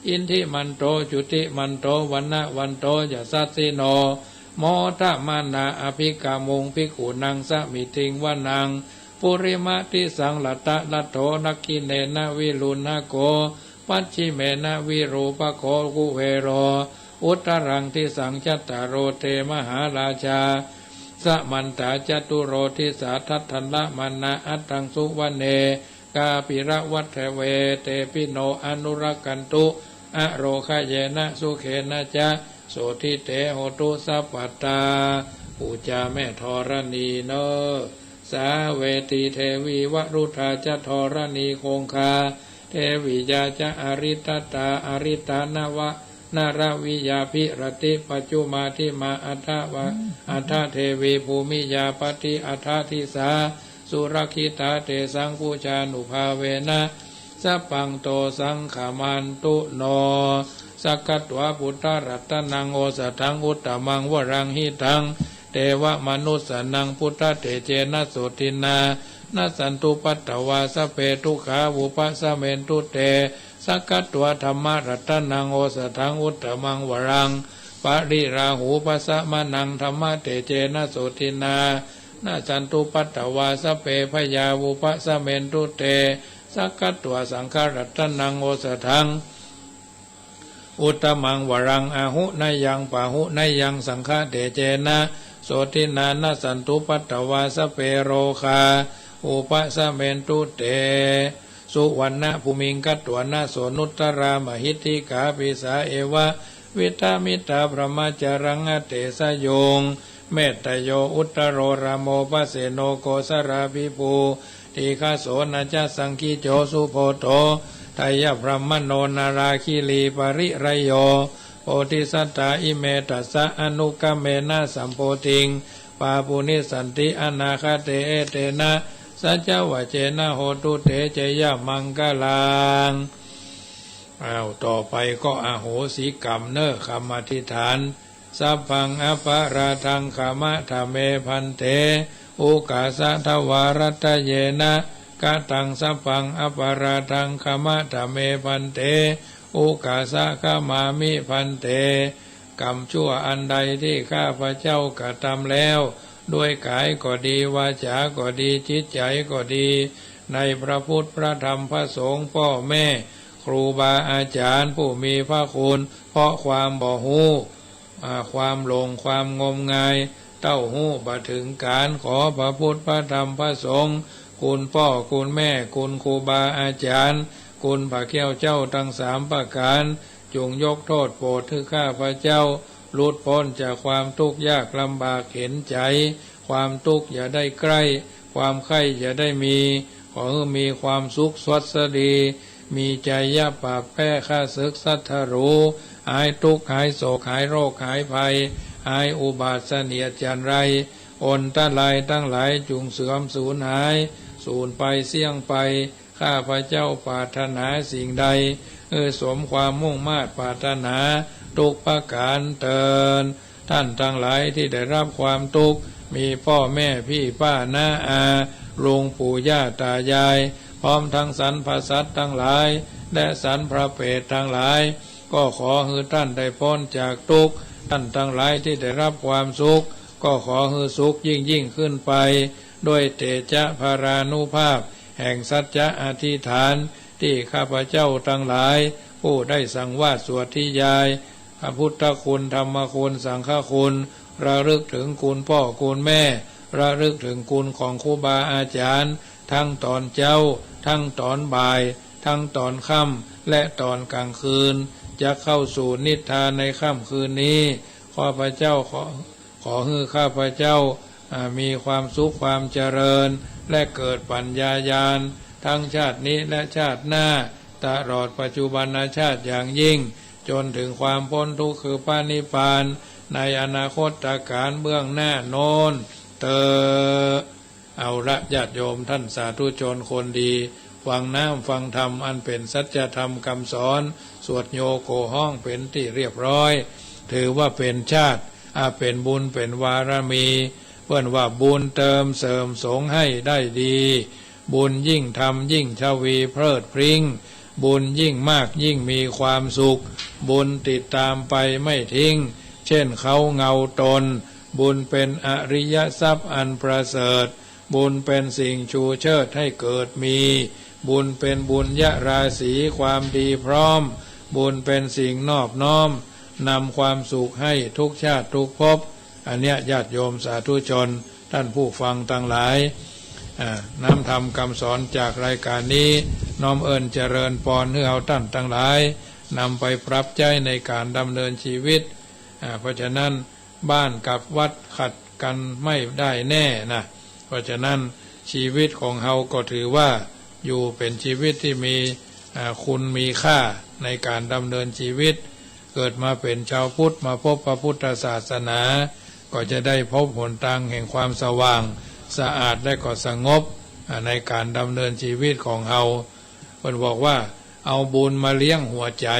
อิทธิมันโต จุติมันโต วะนะวันโต ยะสัสสิโน โมทะมะนา อะภิกขามุง ภิกขุนัง สะมิติง วะนัง ปุริมะทิสัง หลัตตะลัตโถ ดักขิเณนะ วิรุฬหะโข ปัจฉิเมนะ วิรูปะโข คุเวโร อุตตะรังทิสัง จัตตาโร เต มหาราชา สะมันตา จตุโร ทิสา ทัฏฐันละมะนะ อัฏฐังสุวะเณ กาปิละวัฏฏะเว เตปิโน อนุรักขันตุ อะโรคะเยนะ สุเขนะจะ โสตถิ เต โหตุ สัพพะตา ปู๋จาแม่ธรณีเน่อ สาเวตี เทวี วรุฑา จะ ธรณี คงคา เทวิยา จะ อริตตา อริตา นวะ นรวิยา ภิรติ ปัจจุมา ทิมา อัฏฐวะ อัฏฐเทวี ภูมิยา ปะฏิ อัฏฐทิสา สุรักขิตา เตสัง ปูชานุภาเวนะ สัพพัง โต สังขมันตุ โน Sakkatvā buddharatanaṃ osathaṃ uttamaṃ varaṃ hitaṃ devamanussānaṃ buddhatejena sotthinā nassantupaddavā sabbe dukkhā vūpasamentu te. Sakkatvā dhammaratanaṃ osathaṃ uttamaṃ varaṃ pariḷāhūpasamanaṃ dhammatejena sotthinā nassantupaddavā sabbe bhayā vūpasamentu te. Sakkatvā saṅgharatanaṃ osathaṃ uttamaṃ varaṃ āhuneyyaṃ pāhuneyyaṃ saṅghatejena sotthinā nassantupaddavā sabbe rogā vūpasamentu te. Suvaṇṇabhūmiṃ gatvāna soṇuttarā mahiddhikā pisā eva viṭṭhamittā brahmajālaṃ adesajuṃ. Metteyyo uttaro rāmo pasenno kosalā bhikkhū dīghaso nacasaṅkicco subodho thayabrāhmaṇo nāḷāgiripariyyo bodhisattāime tassa anuggāmena sambodhiṃ pāpunissanti anāgate. Etena saccavajjena hotu te jayamaṅgalaṃ. อ้าว ต่อไปก็อโหสิกรรมเนอะ คำอธิษฐาน Sabbaṃ aparādhaṃ khamatha me bhante, okāsa dvārattayena kataṃ sabbaṃ aparādhaṃ khamatha me bhante, okāsa khamāmi bhante. กรรมชั่วอันใดที่ข้าพเจ้ากระทำแล้ว ด้วยกายก็ดี วาจาก็ดี จิตใจก็ดี ในพระพุทธ พระธรรม พระสงฆ์ พ่อแม่ ครูบาอาจารย์ ผู้มีพระคุณ เพราะความบ่ฮู้ อ่า ความหลง ความงมงาย เต้าฮู้บ่ถึงก๋าน ขอพระพุทธ พระธรรม พระสงฆ์ คุณป้อ คุณแม่ คุณครูบาอาจารย์ คุณพระแก้วเจ้าตังสามประก๋าน จงยกโต้ษโผดหื้อข้าพเจ้า หลุดป๊นจากความตุ๊กข์ยากลำบากเข็ญใจ๋ ความตุ๊กข์อย่าได้ใกล้ ความไข้อย่าได้มี ขอหื้อมีความสุขสวัสดี มีชัยยะปราบแป๊ข้าศึกศัตรู หายตุ๊กข์หายโศก หายโรคหายภัย หายอุบาทเสนียดจัญไร อันตรายตังหลายจุ่งเสื่อมสูญหาย สูญไปเสี้ยงไป ข้าพเจ้าปรารถนาสิ่งใด หื้อสมความมุ่งมาดปรารถนาทุกประก๋านเตอญ ต้านตังหลายตี้ได้ฮับความตุ๊กข์ มีป้อแม่ปี้ป้าน้าอา ลุงปู่ย่าต๋ายาย พร้อมตังสรรพสัตว์ตังหลาย และสรรพเปรตตังหลาย ก็ขอหื้อต้านได้ป๊นจากตุ๊กข์ ต้านตังหลายตี้ได้ฮับความสุข ก็ขอหื้อสุขยิ่งๆ ขึ้นไป ด้วยเตชะพลานุภาพแห่งสัจจะอธิษฐาน ตี้ข้าพเจ้าตังหลาย ผู้ได้สังวาสสวดทิยาย พระพุทธคุณ ธรรมคุณ สังฆคุณ ระลึกถึงคุณป้อคุณแม่ ระลึกถึงคุณของครูบาอาจารย์ ตังต๋อนเจ๊า ตังต๋อนบ่าย ตังต๋อนค่ำ และต๋อนก๋างคืน จะเข้าสู่นิทราในค่ำคืนนี้ ข้าพเจ้าขอ ขอหื้อข้าพเจ้า อ่า มีความสุขความเจริญ และเกิดปัญญาญาณ ตังชาตินี้และชาติหน้า ตลอดปัจจุบันชาติอย่างยิ่ง จ๋นถึงความป๊นตุ๊กข์คือพระนิพพาน ในอนาคตก๋าลเบื้องหน้าโน้นเตอญ เอาละ ญาติโยมต้านสาธุชนคนดี ฟังน้ำฟังธรรมอันเป๋นสัจธรรมกำสอน สวดโยโกฮ้องเป๋นตี้เรียบร้อย ถือว่าเป๋นชาติ อ่า เป๋นบุญเป๋นบารมี เปิ้นว่าบุญเติมเสริมสงฆ์ให้ได้ดี บุญยิ่งทำยิ่งทวีเพลิดเพลิ้ง บุญยิ่งมากยิ่งมีความสุข บุญติดตามไปไม่ทิ้ง เช่นเคล้าเงาตน บุญเป็นอริยทรัพย์อันประเสริฐ บุญเป็นสิ่งชูเชิดให้เกิดมี บุญเป็นบุญญาราศีความดีพร้อม บุญเป็นสิ่งนอบน้อม นำความสุขให้ทุกชาติทุกภพ อันเนี้ยญาติโยมสาธุชน ต้านผู้ฟังตังหลาย อ่า น้ำธรรมกำสอนจากรายก๋านนี้ น้อมเอิ้นเจริญปอนหื้อเฮาต้านตังหลาย นำไปปรับใจ๊ในก๋านดำเนินชีวิต อ่า เพราะฉะนั้น บ้านกับวัดขัดกั๋นไม่ได้แน่นะ เพราะฉะนั้นชีวิตของเฮาก็ถือว่าอยู่เป๋นชีวิตตี้มี อ่า คุณมีค่าในก๋านดำเนินชีวิต เกิดมาเป๋นชาวพุทธมาพบพระพุทธศาสนา ก็จะได้พบหนตางแห่งความสว่าง สะอาดและก็สงบ อ่า ในก๋านดำเนินชีวิตของเฮา เปิ้นบอกว่า เอาบุญมาเลี้ยงหัวใจ๋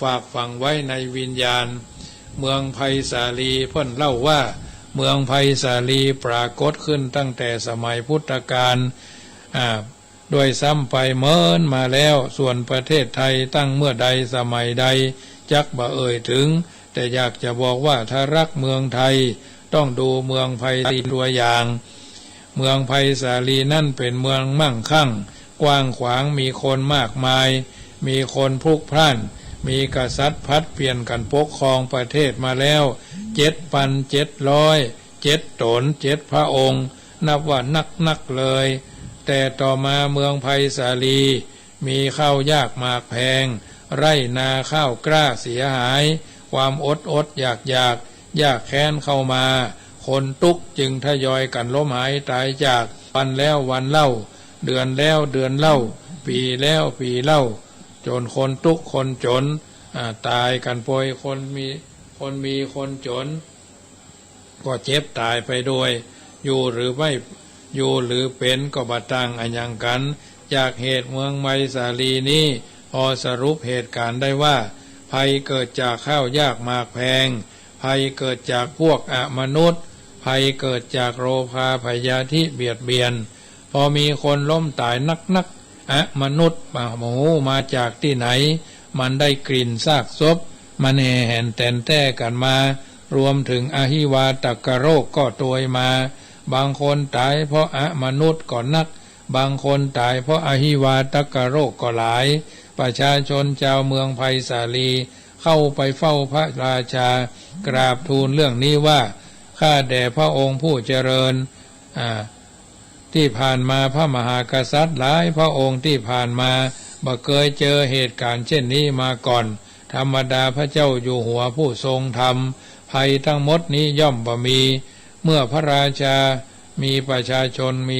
ฝากฝังไว้ในวิญญาณ เมืองไพศาลี เปิ้นเล่าว่า เมืองไพศาลีปรากฏขึ้นตั้งแต่สมัยพุทธกาล อ่า ด้วยซ้ำไปเมินมาแล้ว ส่วนประเทศไทยตั้งเมื่อใดสมัยใด จักบ่เอ่ยถึง แต่อยากจะบอกว่าถ้ารักเมืองไทย ต้องดูเมืองไพศาลีตัวอย่าง เมืองไพศาลีนั้นเป็นเมืองมั่งคั่ง กว้างขวาง มีคนมากมาย มีคนพลุกพล่าน มีกษัตริย์ผลัดเปลี่ยนกั๋นปกครองประเทศมาแล้ว เจ็ดปันเจ็ดร้อยเจ็ดต๋น เจ็ดพระองค์ นับว่านักนักเลย แต่ต่อมาเมืองไพศาลี มีข้าวยากหมากแพง ไร่นาข้าวกล้าเสียหาย ความอดอดอยากอยาก ยากแค้นเข้ามา คนตุ๊กข์จึงทยอยกั๋นล้มหายต๋ายจาก วันแล้ววันเล่า เดือนแล้วเดือนเล่า ปี๋แล้วปี๋เล่า จ๋นคนตุ๊กข์คนจ๋น อ่า ต๋ายกั๋นไป คนมี คนมีคนจ๋น ก็เจ็บต๋ายไปด้วย อยู่หรือไม่ อยู่หรือเป๋นก็บ่ต่างอะหยังกั๋น จากเหตุเมืองไพศาลีนี้ พอสรุปเหตุก๋ารณ์ได้ว่า ภัยเกิดจากข้าวยากหมากแพง ภัยเกิดจากพวกอมนุษย์ ภัยเกิดจากโลภาพยาธิเบียดเบียน พอมีคนล้มต๋ายนักๆ อมนุษย์ บ่ฮู้มาจากตี้ไหน มันได้กลิ่นซากศพ มันแห่แหนแต๋นแต้กั๋นมา รวมถึงอหิวาตกโรคก็ตวยมา บางคนต๋ายเพราะอมนุษย์ก็นัก บางคนต๋ายเพราะอหิวาตกโรคก็หลาย ประชาชนจาวเมืองไพศาลี เข้าไปเฝ้าพระราชา กราบทูลเรื่องนี้ว่า ข้าแด่พระองค์ผู้เจริญ อ่า ตี้ผ่านมาพระมหากษัตริย์หลายพระองค์ตี้ผ่านมา บ่เกยเจอเหตุก๋ารณ์เช่นนี้มาก่อน ธรรมดาพระเจ้าอยู่หัวผู้ทรงธรรม ภัยทั้งหมดนี้ย่อมบ่มี เมื่อพระราชา มีประชาชนมี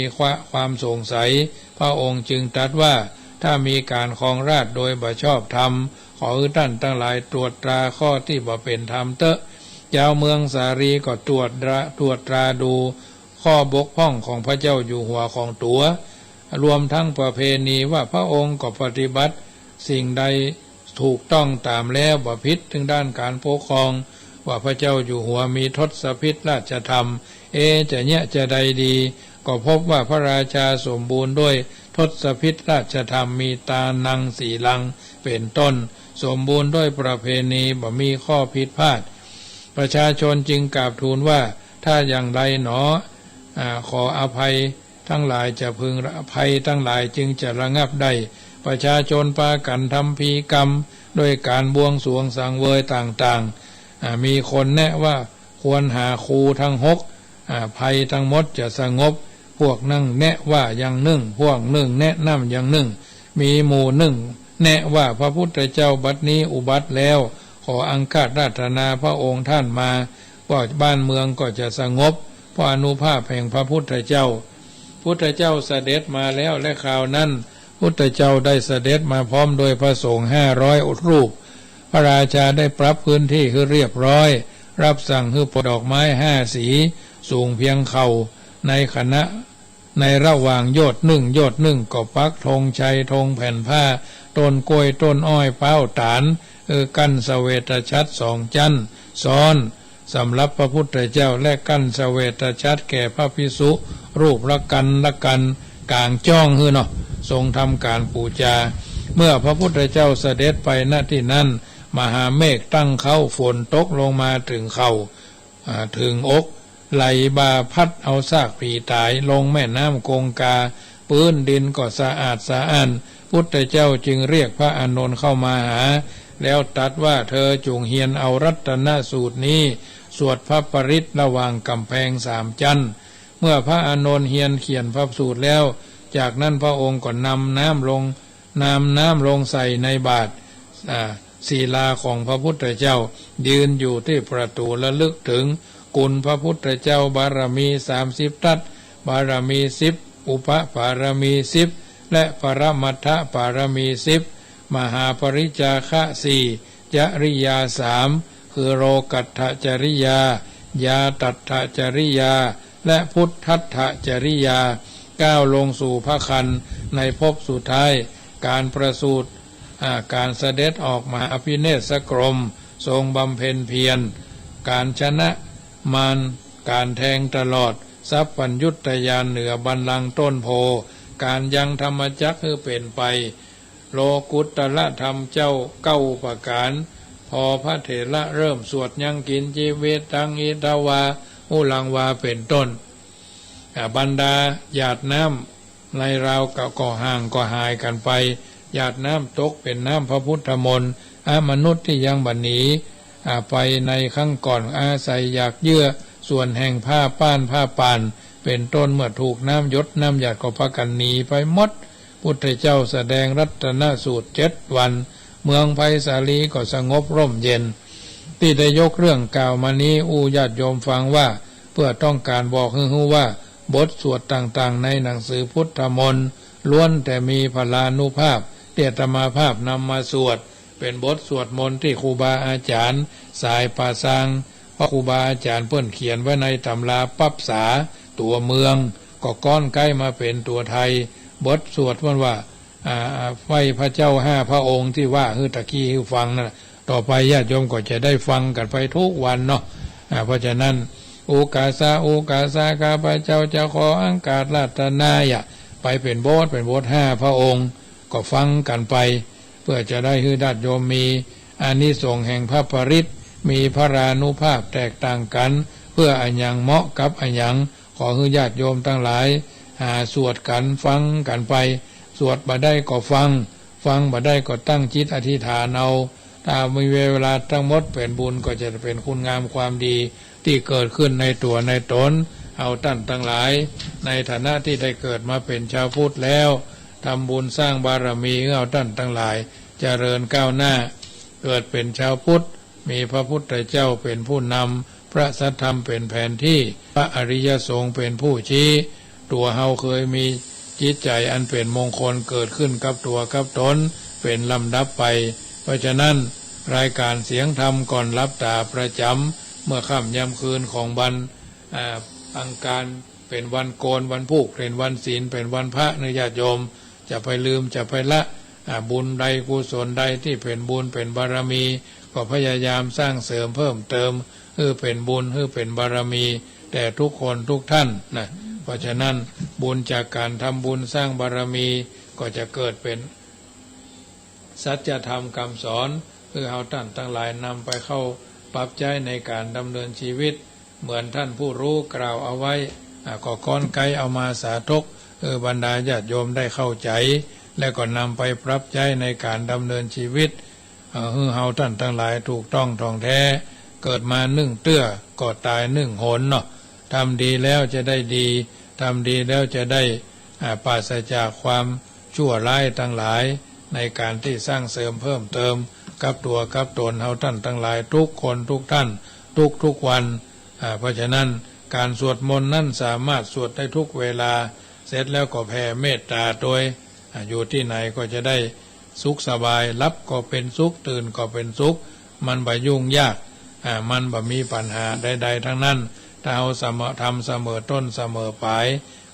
ความสงสัย พระองค์จึงตรัสว่า ถ้ามีก๋ารครองราชย์โดยบ่ชอบธรรม ขอหื้อต้านตังหลายตรวจตราข้อตี้บ่เป๋นธรรมเต๊อะ จาวเมืองสาลีก็ตรวจตรา ตรวจตราดู ข้อบกพร่องของพระเจ้าอยู่หัวของตั๋ว รวมทั้งประเพณีว่าพระองค์ก็ปฏิบัติสิ่งใดถูกต้องต๋ามแล้ว บ่ผิดเถิงด้านก๋ารปกครอง ว่าพระเจ้าอยู่หัวมีทศพิธราชธรรม เอ จะเยียะจะใดดี ก็พบว่าพระราชาสมบูรณ์ด้วยทศพิธราชธรรม มีตานังสีลัง เป๋นต้น สมบูรณ์ด้วยประเพณี บ่มีข้อผิดพลาด ประชาชนจึงกราบทูลว่า ถ้าอย่างไรหนอ อ่า ขออภัยทั้งหลายจะพึง ภัยทั้งหลายจึงจะระงับได้ ประชาชนปากั๋นทำพิธีกรรม ด้วยก๋ารบวงสรวงสังเวยต่างๆ อ่า มีคนแนะว่าควรหาครูทั้งหก อ่า ภัยทั้งหมดจะสงบ พวกนึ่งแนะว่าอย่างนึ่ง พวกนึ่งแนะนำอย่างนึ่ง มีหมู่นึ่งแนะว่าพระพุทธเจ้าบัดนี้อุบัติแล้ว ขออังคาสอาราธนาพระองค์ท่านมา ว่าบ้านเมืองก็จะสงบ เพราะอานุภาพแห่งพระพุทธเจ้า พุทธเจ้าเสด็จมาแล้ว และคราวนั้นพุทธเจ้าได้เสด็จมาพร้อมโดยพระสงฆ์ห้าร้อยรูป พระราชาได้ปรับพื้นที่หื้อเรียบร้อย รับสั่งหื้อปลูกดอกไม้ห้าสี สูงเพียงเข่า ในขณะ ในระหว่างโยชน์นึ่งโยชน์นึ่งก็ปักธงชัยธงแผ่นผ้า ต้นกล้วยต้นอ้อยพร้าวต๋าล เออ กั้นเสวตฉัตรสองจั๊นซ้อน สำหรับพระพุทธเจ้า และกั้นเสวตฉัตรแก่พระภิกษุรูปละกัณฑ์ละกัณฑ์ ก๋างจ้องหื้อเนาะ ทรงทำก๋านปู๋จา เมื่อพระพุทธเจ้าเสด็จไป ณ ตี้นั้น มหาเมฆตั้งเค้า ฝนตกลงมาเถิงเข่า อ่า เถิงอก ไหลบ่าพัดเอาซากผีต๋ายลงแม่น้ำคงคา ปื๊นดินก็สะอาดสะอ้าน พุทธเจ้าจึงเรียกพระอานนท์เข้ามาหา แล้วตรัสว่า เธอจงเฮียนเอารัตนสูตรนี้ สวดพระปริตรระหว่างก๋ำแพงสามจั๊น เมื่อพระอานนท์เฮียนเขียนพระสูตรแล้ว จากนั้นพระองค์ก็นำน้ำลง นำน้ำลงใส่ในบาตร อ่า ศิลาของพระพุทธเจ้า ยืนอยู่ตี้ประตู๋ ระลึกเถิงคุณพระพุทธเจ้า บารมีสามสิบทัศ บารมีสิบ อุปปารมีสิบ และปรมัตถปารมีสิบ มหาปริจจาคะสี่ จริยาสาม คือโลกัตถจริยา ญาตัตถจริยา และพุทธัตถจริยา ก้าวลงสู่พระครรภ์ในภพสุดท้าย ก๋านประสูติ อา ก๋านเสด็จออกมหาอภิเนศกรม ทรงบำเพ็ญเพียร ก๋านชนะมาร ก๋านแทงตลอด สัพพัญญุตญาณเหนือบัลลังก์ต้นโพธิ์ ก๋านยังธรรมจักรหื้อเป๋นไป โลกุตตรธรรมเจ้าเก้าประก๋าน พอพระเถระเริ่มสวดยังกิญจีวิตัง อิทธวา หุรังวา เป๋นต้น อา บรรดาหยาดน้ำในราวก็ ก็ห่างก็หายกั๋นไป หยาดน้ำตกเป๋นน้ำพระพุทธมนต์ อมนุษย์ตี้ยังบ่หนี อา ไปในครั้งก่อน อาศัยอยากเยื่อส่วนแห่งผ้าป้านผ้าป่าน เป๋นต้น เมื่อถูกน้ำหยดน้ำหยาดก็ปากั๋นหนีไปหมด พุทธเจ้าแสดงรัตนสูตรเจ็ดวัน เมืองไพศาลีก็สงบร่มเย็น ตี้ได้ยกเรื่องกล่าวมานี้อู้ญาติโยมฟังว่า เพื่อต้องก๋านบอกหื้อฮู้ว่า บทสวดต่างๆ ในหนังสือพุทธมนต์ ล้วนแต่มีพลานุภาพ ตี้อาตมาภาพนำมาสวด เป๋นบทสวดมนต์ตี้ครูบาอาจ๋ารย์สายป่าซาง เพราะครูบาอาจ๋ารย์เปิ้นเขียนไว้ในต๋ำราปั๊บสาตั๋วเมือง ก็ก๊อนใก๊มาเป๋นตั๋วไทย บทสวดเปิ้นว่า อ่า ไหว้พระเจ้าห้าพระองค์ตี้ว่าหื้อตะกี้หื้อฟังนั่นแหละ ต่อไปญาติโยมก็จะได้ฟังกั๋นไปทุกวันเนาะ อ่า เพราะฉะนั้น โอกาสา โอกาสา ข้าพเจ้าจะขออังคาสอาราธนา ไปเป๋นบท เป๋นบทห้าพระองค์ ก็ฟังกั๋นไป เพื่อจะได้หื้อญาติโยมมีอานิสงส์แห่งพระปริตร มีพลานุภาพแตกต่างกั๋น เพื่ออะหยังเหมาะกับอะหยัง ขอหื้อญาติโยมตังหลาย หาสวดกั๋นฟังกั๋นไป สวดบ่ได้ก็ฟัง ฟังบ่ได้ก็ตั้งจิตอธิษฐานเอา ถ้ามีเวลาตังหมดเป๋นบุญก็จะเป๋นคุณงามความดีตี้เกิดขึ้นในตั๋วในต๋น เฮาต้านตังหลาย ในฐานะตี้ได้เกิดมาเป๋นชาวพุทธแล้ว ทำบุญสร้างบารมีหื้อเฮาต้านตังหลาย เจริญก้าวหน้า เกิดเป๋นชาวพุทธ มีพระพุทธเจ้าเป๋นผู้นำ พระสัทธรรมเป๋นแผนที่ พระอริยสงฆ์เป๋นผู้ชี้ ตั๋วเฮาเคยมีจิตใจ๋อันเป๋นมงคลเกิดขึ้นกับตั๋วกับต๋นเป๋นลำดับไป เพราะฉะนั้น รายก๋านเสียงธรรมก่อนหลับต๋าประจ๋ำเมื่อค่ำยามคืนของวัน อ่า อังคาร เป๋นวันโกน วันพูก เป๋นวันศีล เป๋นวันพระเนาะญาติโยม จะไปลืม จะไปละ อ่า บุญใดกุศลใดตี้เป๋นบุญเป๋นบารมี ก็พยายามสร้างเสริมเพิ่มเติม หื้อเป๋นบุญ หื้อเป๋นบารมี แก่ทุกคนทุกท่านนะ เพราะฉะนั้น บุญจากก๋านทำบุญสร้างบารมี ก็จะเกิดเป๋นสัจธรรมกำสอน หื้อเฮาต้านตังหลายนำไปเข้าปรับใจ๊ในก๋านดำเนินชีวิต เหมือนท่านผู้รู้กล่าวเอาไว้ อ่า ก็ก๊อนใก๊เอามาสาธก หื้อบรรดาญาติโยมได้เข้าใจ๋ และก็นำไปปรับใจ๊ในก๋านดำเนินชีวิต อ่า หื้อเฮาต้านตังหลายถูกต้องท่องแท้ เกิดมานึ่งเตื้อ ก็ต๋ายนึ่งหนเนาะ ทำดีแล้วจะได้ดี ทำดีแล้วจะได้ อ่า ปราศจากความชั่วร้ายตังหลาย ในก๋านตี้สร้างเสริมเพิ่มเติมกับตั๋วกับต๋นเฮาต้านตังหลายทุกคนทุกท่าน ทุกๆ วัน อ่า เพราะฉะนั้น ก๋านสวดมนต์นั้นสามารถสวดได้ทุกเวลา เสร็จแล้วก็แผ่เมตต๋าโตย อ่า อยู่ตี้ไหนก็จะได้สุขสบาย หลับก็เป๋นสุข ตื่นก็เป๋นสุข มันบ่ยุ่งยาก อ่า มันบ่มีปัญหาใดๆ ทั้งนั้น ถ้าเฮาสม- ทำเสมอต้นเสมอปลาย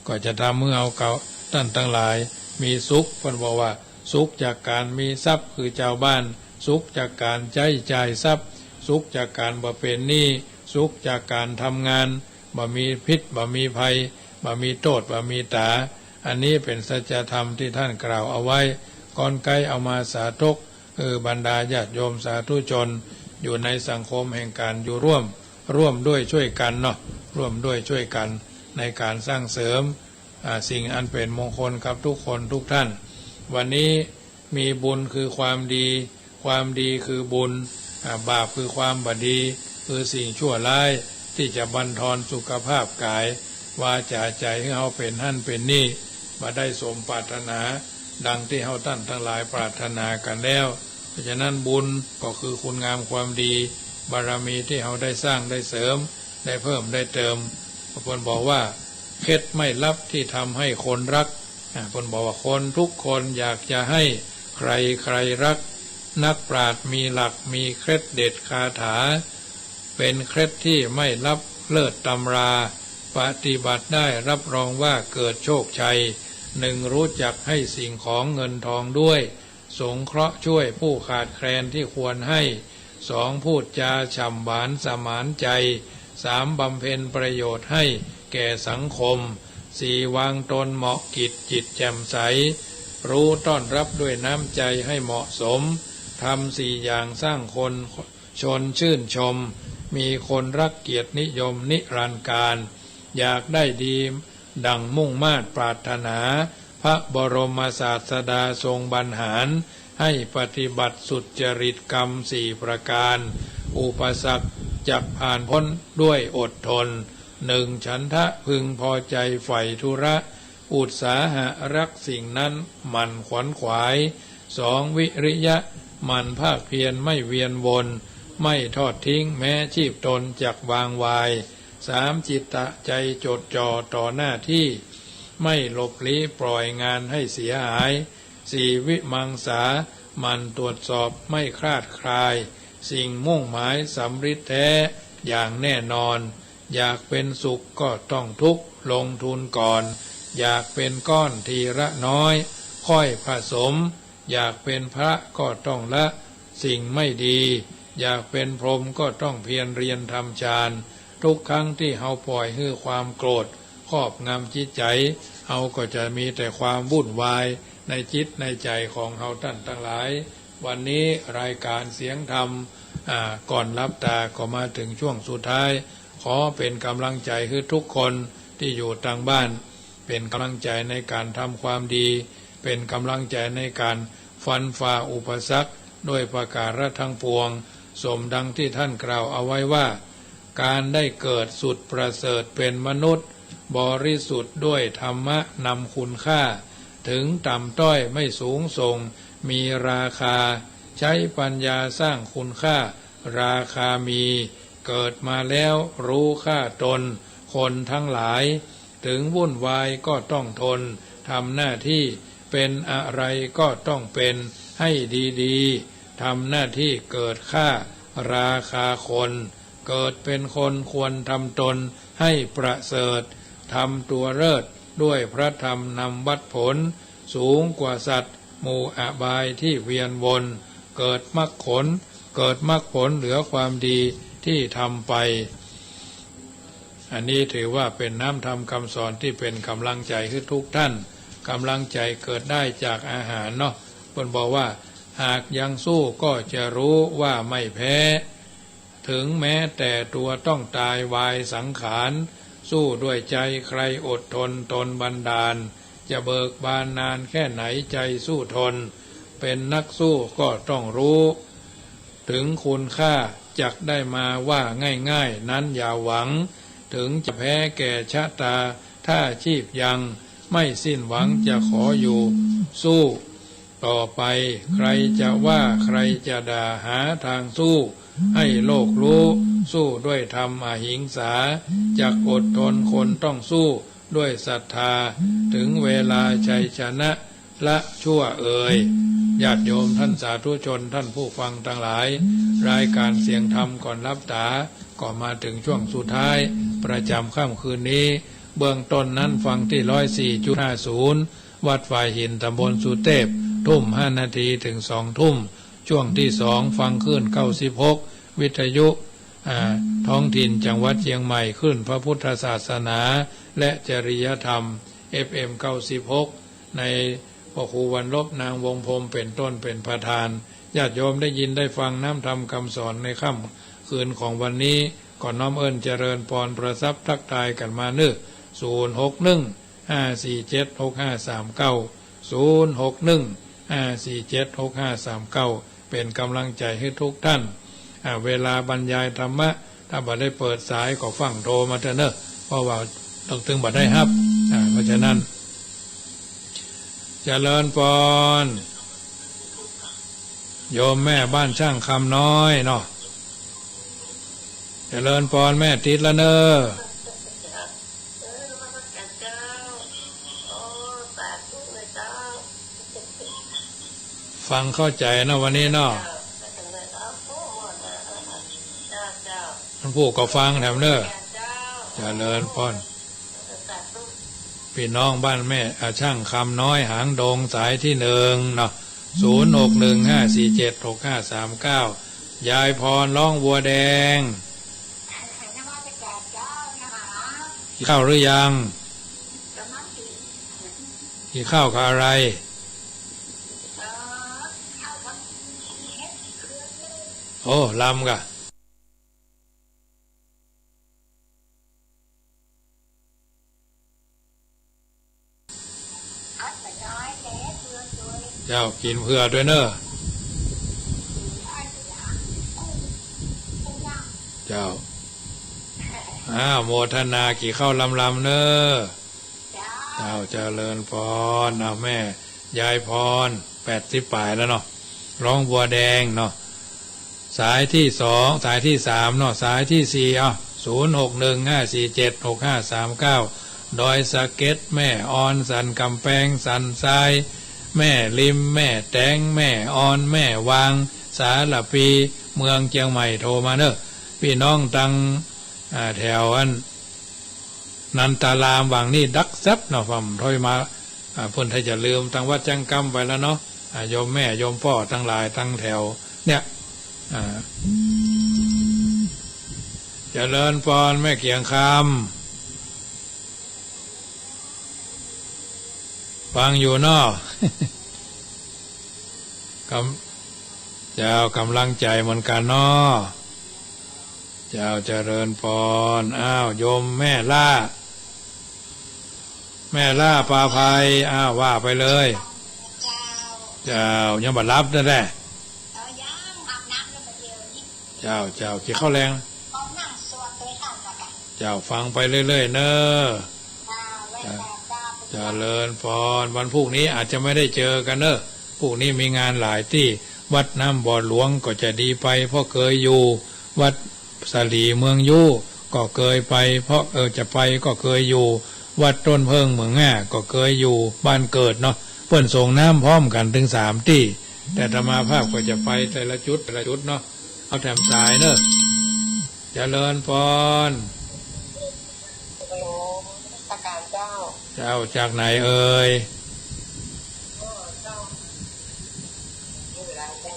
ก็จะทำหื้อเฮาเก่าต้านตังหลายมีสุข เปิ้นบอกว่า สุขจากก๋านมีทรัพย์คือจาวบ้าน สุขจากก๋านใจ๊จ่ายทรัพย์ สุขจากก๋านบ่เป๋นหนี้ สุขจากก๋านทำงาน บ่มีพิษ บ่มีภัย บ่มีโต้ษ บ่มีต๋า อันนี้เป๋นสัจธรรมตี้ท่านกล่าวเอาไว้ ก๊อนใก๊เอามาสาธก เออ บรรดาญาติโยมสาธุชน อยู่ในสังคมแห่งก๋านอยู่ร่วม ร่วมด้วยช่วยกั๋นเนาะ ร่วมด้วยช่วยกั๋นในก๋านสร้างเสริม อ่า สิ่งอันเป๋นมงคลกับทุกคนทุกท่าน วันนี้มีบุญคือความดี ความดีคือบุญ อ่า บาปคือความบ่ดี คือสิ่งชั่วร้าย ตี้จะบั่นทอนสุขภาพก๋าย วาจ๋า ใจ๋หื้อเฮาเป๋นหั้นเป๋นนี่ บ่ได้สมปรารถนา ดังตี้เฮาต้านตังหลายปรารถนากั๋นแล้ว เพราะฉะนั้นบุญก็คือคุณงามความดี บารมีตี้เฮาได้สร้างได้เสริม ได้เพิ่มได้เติม เปิ้นบอกว่า เคล็ดไม่ลับที่ทำให้คนรัก อ่า เปิ้นบอกว่าคนทุกคนอยากจะให้ใครใครรัก นักปราชญ์มีหลักมีเคล็ดเด็ดคาถา เป๋นเคล็ดที่ไม่ลับเลิศตำรา ปฏิบัติได้รับรองว่าเกิดโชคชัย หนึ่ง รู้จักให้สิ่งของเงินทองด้วย สงเคราะห์ช่วยผู้ขาดแคลนที่ควรให้ สอง พูดจาฉ่ำหวานสมานใจ สาม บำเพ็ญประโยชน์ให้แก่สังคม สี่ วางตนเหมาะกิจจิตแจ่มใส รู้ต้อนรับด้วยน้ำใจให้เหมาะสม ทำสี่อย่างสร้างคน ชนชื่นชม มีคนรักเกียรตินิยมนิรันดร์กาล อยากได้ดีดั่งมุ่งมาดปรารถนา พระบรมศาสดาทรงบรรหาร ให้ปฏิบัติสุจริตกรรมสี่ประการ อุปสรรคจักผ่านพ้นด้วยอดทน หนึ่ง ฉันทะพึงพอใจใฝ่ธุระ อุตสาหะรักสิ่งนั้นหมั่นขวนขวาย สอง วิริยะหมั่นภาคเพียรไม่เวียนวน ไม่ทอดทิ้งแม้ชีพตนจักวางวาย สาม จิตตะใจจดจ่อต่อหน้าที่ ไม่หลบลี้ปล่อยงานให้เสียหาย สี่ วิมังสาหมั่นตรวจสอบไม่คลาดคลาย สิ่งมุ่งหมายสำเร็จแท้อย่างแน่นอน อยากเป็นสุขก็ต้องทุกข์ลงทุนก่อน อยากเป็นก้อนทีละน้อย ค่อยผสม อยากเป็นพระก็ต้องละสิ่งไม่ดี อยากเป็นพรหมก็ต้องเพียรเรียนทำฌาน ทุกครั้งที่เฮาปล่อยหื้อความโกรธครอบงำจิตใจ๋ เฮาก็จะมีแต่ความวุ่นวายในจิตในใจ๋ของเฮาต้านตังหลาย วันนี้รายการเสียงธรรม อ่า ก่อนหลับต๋าก็มาเถิงช่วงสุดท้าย ขอเป๋นก๋ำลังใจ๋หื้อทุกคนตี้อยู่ตางบ้าน เป๋นก๋ำลังใจ๋ในก๋านทำความดี เป๋นก๋ำลังใจ๋ในก๋านฟันฝ่าอุปสรรคด้วยประก๋าระตังปวง สมดังตี้ต้านกล่าวเอาไว้ว่า ก๋านได้เกิดสุดประเสริฐเป๋นมนุษย์ บริสุทธิ์ด้วยธรรมะนำคุณค่า เถิงต่ำต้อยไม่สูงส่งมีราคา ใจ๊ปัญญาสร้างคุณค่า ราคามี เกิดมาแล้วรู้ค่าตน คนตังหลาย เถิงวุ่นวายก็ต้องทน ทำหน้าตี้ เป๋นอะไรก็ต้องเป๋นให้ดีๆ ทำหน้าตี้เกิดค่า ราคาคน เกิดเป๋นคนควรทำตนให้ประเสริฐ ทำตั๋วเลิศด้วยพระธรรมนำวัดผล สูงกว่าสัตว์หมู่อบายตี้เวียนวน เกิดมรรคผล เกิดมรรคผลเหลือความดีตี้ทำไป อันนี้ถือว่าเป๋นน้ำธรรมกำสอนตี้เป๋นก๋ำลังใจ๋หื้อทุกต้าน ก๋ำลังใจ๋เกิดได้จากอาหารเนาะ เปิ้นบอกว่า หากยังสู้ก็จะรู้ว่าไม่แพ้ เถิงแม้แต่ตัวต้องตายวายสังขาร สู้ด้วยใจ๋ใคร่อดทนตนบันดาล จะเบิกบานนานแค่ไหนใจ๋สู้ทน เป๋นนักสู้ก็ต้องรู้ เถิงคุณค่าจักได้มาว่าง่ายๆ นั้นอย่าหวัง เถิงจะแพ้แก่ชะตาถ้าชีพยัง ไม่สิ้นหวังจะขออยู่สู้ต่อไป ใครจะว่าใครจะด่าหาทางสู้ ให้โลกรู้ สู้ด้วยธรรมอหิงสา จักอดทนคนต้องสู้ด้วยศรัทธา เถิงเวลาชัยชนะละชั่วเอย ญาติโยมต้านสาธุชน ต้านผู้ฟังตังหลาย รายก๋านเสียงธรรมก่อนหลับต๋า ก็มาเถิงช่วงสุดท้าย ประจ๋ำค่ำคืนนี้ เบื้องต้นนั้นฟังตี้ ร้อยสี่จุดห้าศูนย์ วัดฝายหิน ตำบลสุเตพ ทุ่มห้านาทีเถิงสองทุ่ม ช่วงตี้สองฟังคลื่น เก้าสิบหก วิทยุ อ่า ท้องถิ่นจังหวัดเจียงใหม่ คลื่นพระพุทธศาสนา และจริยธรรม เอฟเอ็ม เก้าสิบหก ในพ่อครูวันลบ นางวงศ์พรหม เป๋นต้นเป๋นประธาน ญาติโยมได้ยินได้ฟังน้ำธรรมกำสอนในค่ำคืนของวันนี้ ก็น้อมเอิ้นเจริญปอนประทรัพย์ทักทายกั๋นมาเน่อ ศูนย์หกหนึ่ง ห้าสี่เจ็ด หกห้าสามเก้า ศูนย์หกหนึ่ง ห้าสี่เจ็ด หกห้าสามเก้า เป๋นก๋ำลังใจ๋หื้อทุกต้าน อ่า เวลาบรรยายธรรมะ ถ้าบ่ได้เปิดสายก็ฟั่งโทรมาเต๊อะเน่อ เพราะว่าตึงบ่ได้ฮับ อ่า เพราะฉะนั้น เจริญปอน โยมแม่บ้านช่างคำน้อยเนาะ เจริญปอนแม่ ติดละเน่อ ฟังเข้าใจ๋เนาะวันนี้เนาะ ต้านผู้ก็ฟังแถมเน่อ เจริญปอน ปี้น้องบ้านแม่ อ่า ช่างคำน้อย หางดง สายตี้หนึ่งเนาะ ศูนย์หกหนึ่งห้าสี่เจ็ดหกห้าสามเก้า ยายพรร้องวัวแดง กิ๋นข้าวหรือยัง กิ๋นข้าวกับอะไร โอ้ ลำก่ะ เจ้ากิ๋นเผื่อตวยเน่อ เจ้า อ้าว โมทนากิ๋นข้าวลำๆ เน่อ เจ้า เจริญพร อ้าว แม่ยายพร แปดสิบป๋ายแล้วเนาะ ร้องวัวแดงเนาะ สายที่สอง สายที่สามเนาะ สายที่สี่ เอ้า ศูนย์หกหนึ่งห้าสี่เจ็ดหกห้าสามเก้า ดอยสะเก็ด แม่ออน สันก๋ำแปง สันทราย แม่ริม แม่แตง แม่ออน แม่วาง สารภี เมืองเจียงใหม่ โทรมาเน่อ ปี้น้องตัง อ่า แถวอัน นันตารามหว่างนี่ดักแซบเนาะ ผมถ้อยมา อ่า เปิ้นถ้าจะลืมตังวัดจังกำไปแล้วเนาะ อ่า โยมแม่โยมป้อตังหลายตังแถวเนี่ย อ่า เจริญพรแม่เกียงคำ ฟังอยู่เนาะ กำ เจ้า ก๋ำลังใจ๋เหมือนกั๋นเนาะ เจ้า เจริญพร อ้าว โยมแม่ล่า แม่ล่าปาภัย อ้าว ว่าไปเลย เจ้า ยังบ่หลับนั่นแหละ เจ้า เจ้า ฟังไปเรื่อยๆ เน่อ เจริญพร วันพรุ่งนี้อาจจะไม่ได้เจอกั๋นเน่อ พรุ่งนี้มีงานหลายตี้ วัดน้ำบ่อหลวงก็จะดีไป เพราะเกยอยู่ วัดสะหลีเมืองยู้ก็เกยไป เพราะ เออ จะไปก็เกยอยู่ วัดต้นเผิ้งเมืองง่าก็เกยอยู่ บ้านเกิดเนาะ เปิ้นส่งน้ำพร้อมกั๋นตึงสามตี้ แต่อาตมาภาพก็จะไปแต่ละจุดแต่ละจุดเนาะ เอาแถมสายเน่อ เจริญพร ฮัลโหล นมัสก๋านเจ้า เจ้า จากไหนเอ่ย เจ้า อยู่ไหนเจ้า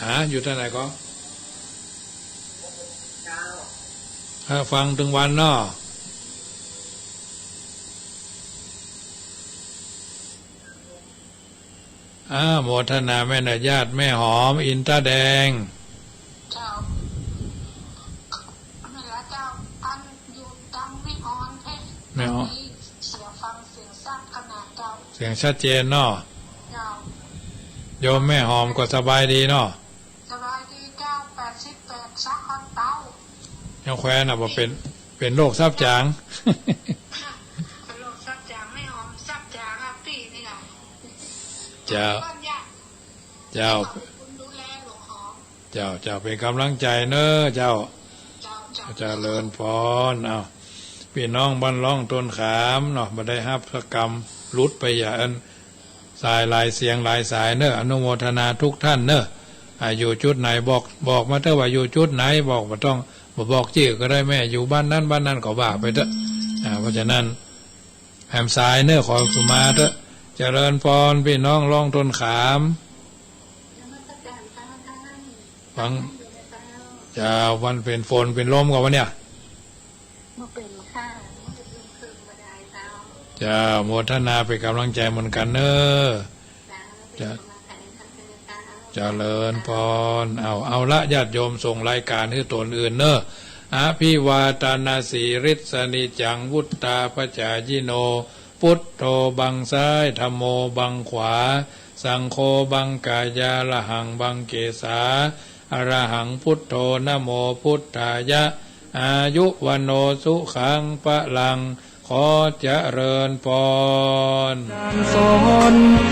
ฮะ อยู่ตางไหนก็ เจ้า ฮะ ฟังตึงวันเนาะ อ้าว โมทนาแม่เน่อ ญาติแม่หอม อินตาแดง เจ้า แม่ละเจ้า อันอยู่ตังแม่ออนเพชร แม่ออน เสียงฟังเสียงชัดขนาดเจ้า เสียงชัดเจนเนาะ เจ้า โยมแม่หอมก็สบายดีเนาะ สบายดีเจ้า แปดสิบแปด สักพันเต้า ยังแควนน่ะ บ่เป๋น เป๋นโรคซับจ๋าง เป๋นโรคซับจ๋าง แม่หอมซับจ๋างอ่ะ ปี้นี่แหละ เจ้า บ้านยาก เจ้า ขอบคุณดูแลหลวงหอม เจ้า เจ้า เป๋นก๋ำลังใจ๋เน่อ เจ้า เจ้า เจ้า เจริญพร อ้าว ปี้น้องบ้านล่องต้นขามเนาะ บ่ได้ฮับสักกำ หลุดไปอย่างอัน สายหลายเสียงหลายสายเน่อ อนุโมทนาทุกท่านเน่อ อ่า อยู่จุดไหนบอก บอกมาเต๊อะว่าอยู่จุดไหน บอก บ่ต้อง บ่บอกจื้อก็ได้ แม่อยู่บ้านนั้นบ้านนั้นก็ว่าไปเต๊อะ อ่า เพราะฉะนั้น แหมสายเน่อ ขอสุมาเต๊อะ เจริญพรปี้น้องล่องต้นขาม ฟัง เจ้า วันเป๋นฝนเป๋นลมก่อวันเนี่ย บ่เป๋นค่ะ เจ้า โมทนาเป๋นก๋ำลังใจ๋เหมือนกั๋นเน่อ เจ้า เจริญพร เอา เอาละ ญาติโยมส่งรายการหื้อต๋นอื่นเน่อ อภิวาทนสีลิสสะนิจจัง วุฑฒาปจายิโน พุทโธบังซ้าย ธัมโมบังขวา สังโฆบังกายาละหัง บังเกสา อะระหังพุทโธ นะโมพุทธายะ อายุวัณโณ สุขัง พลัง ขอเจริญพร การสอน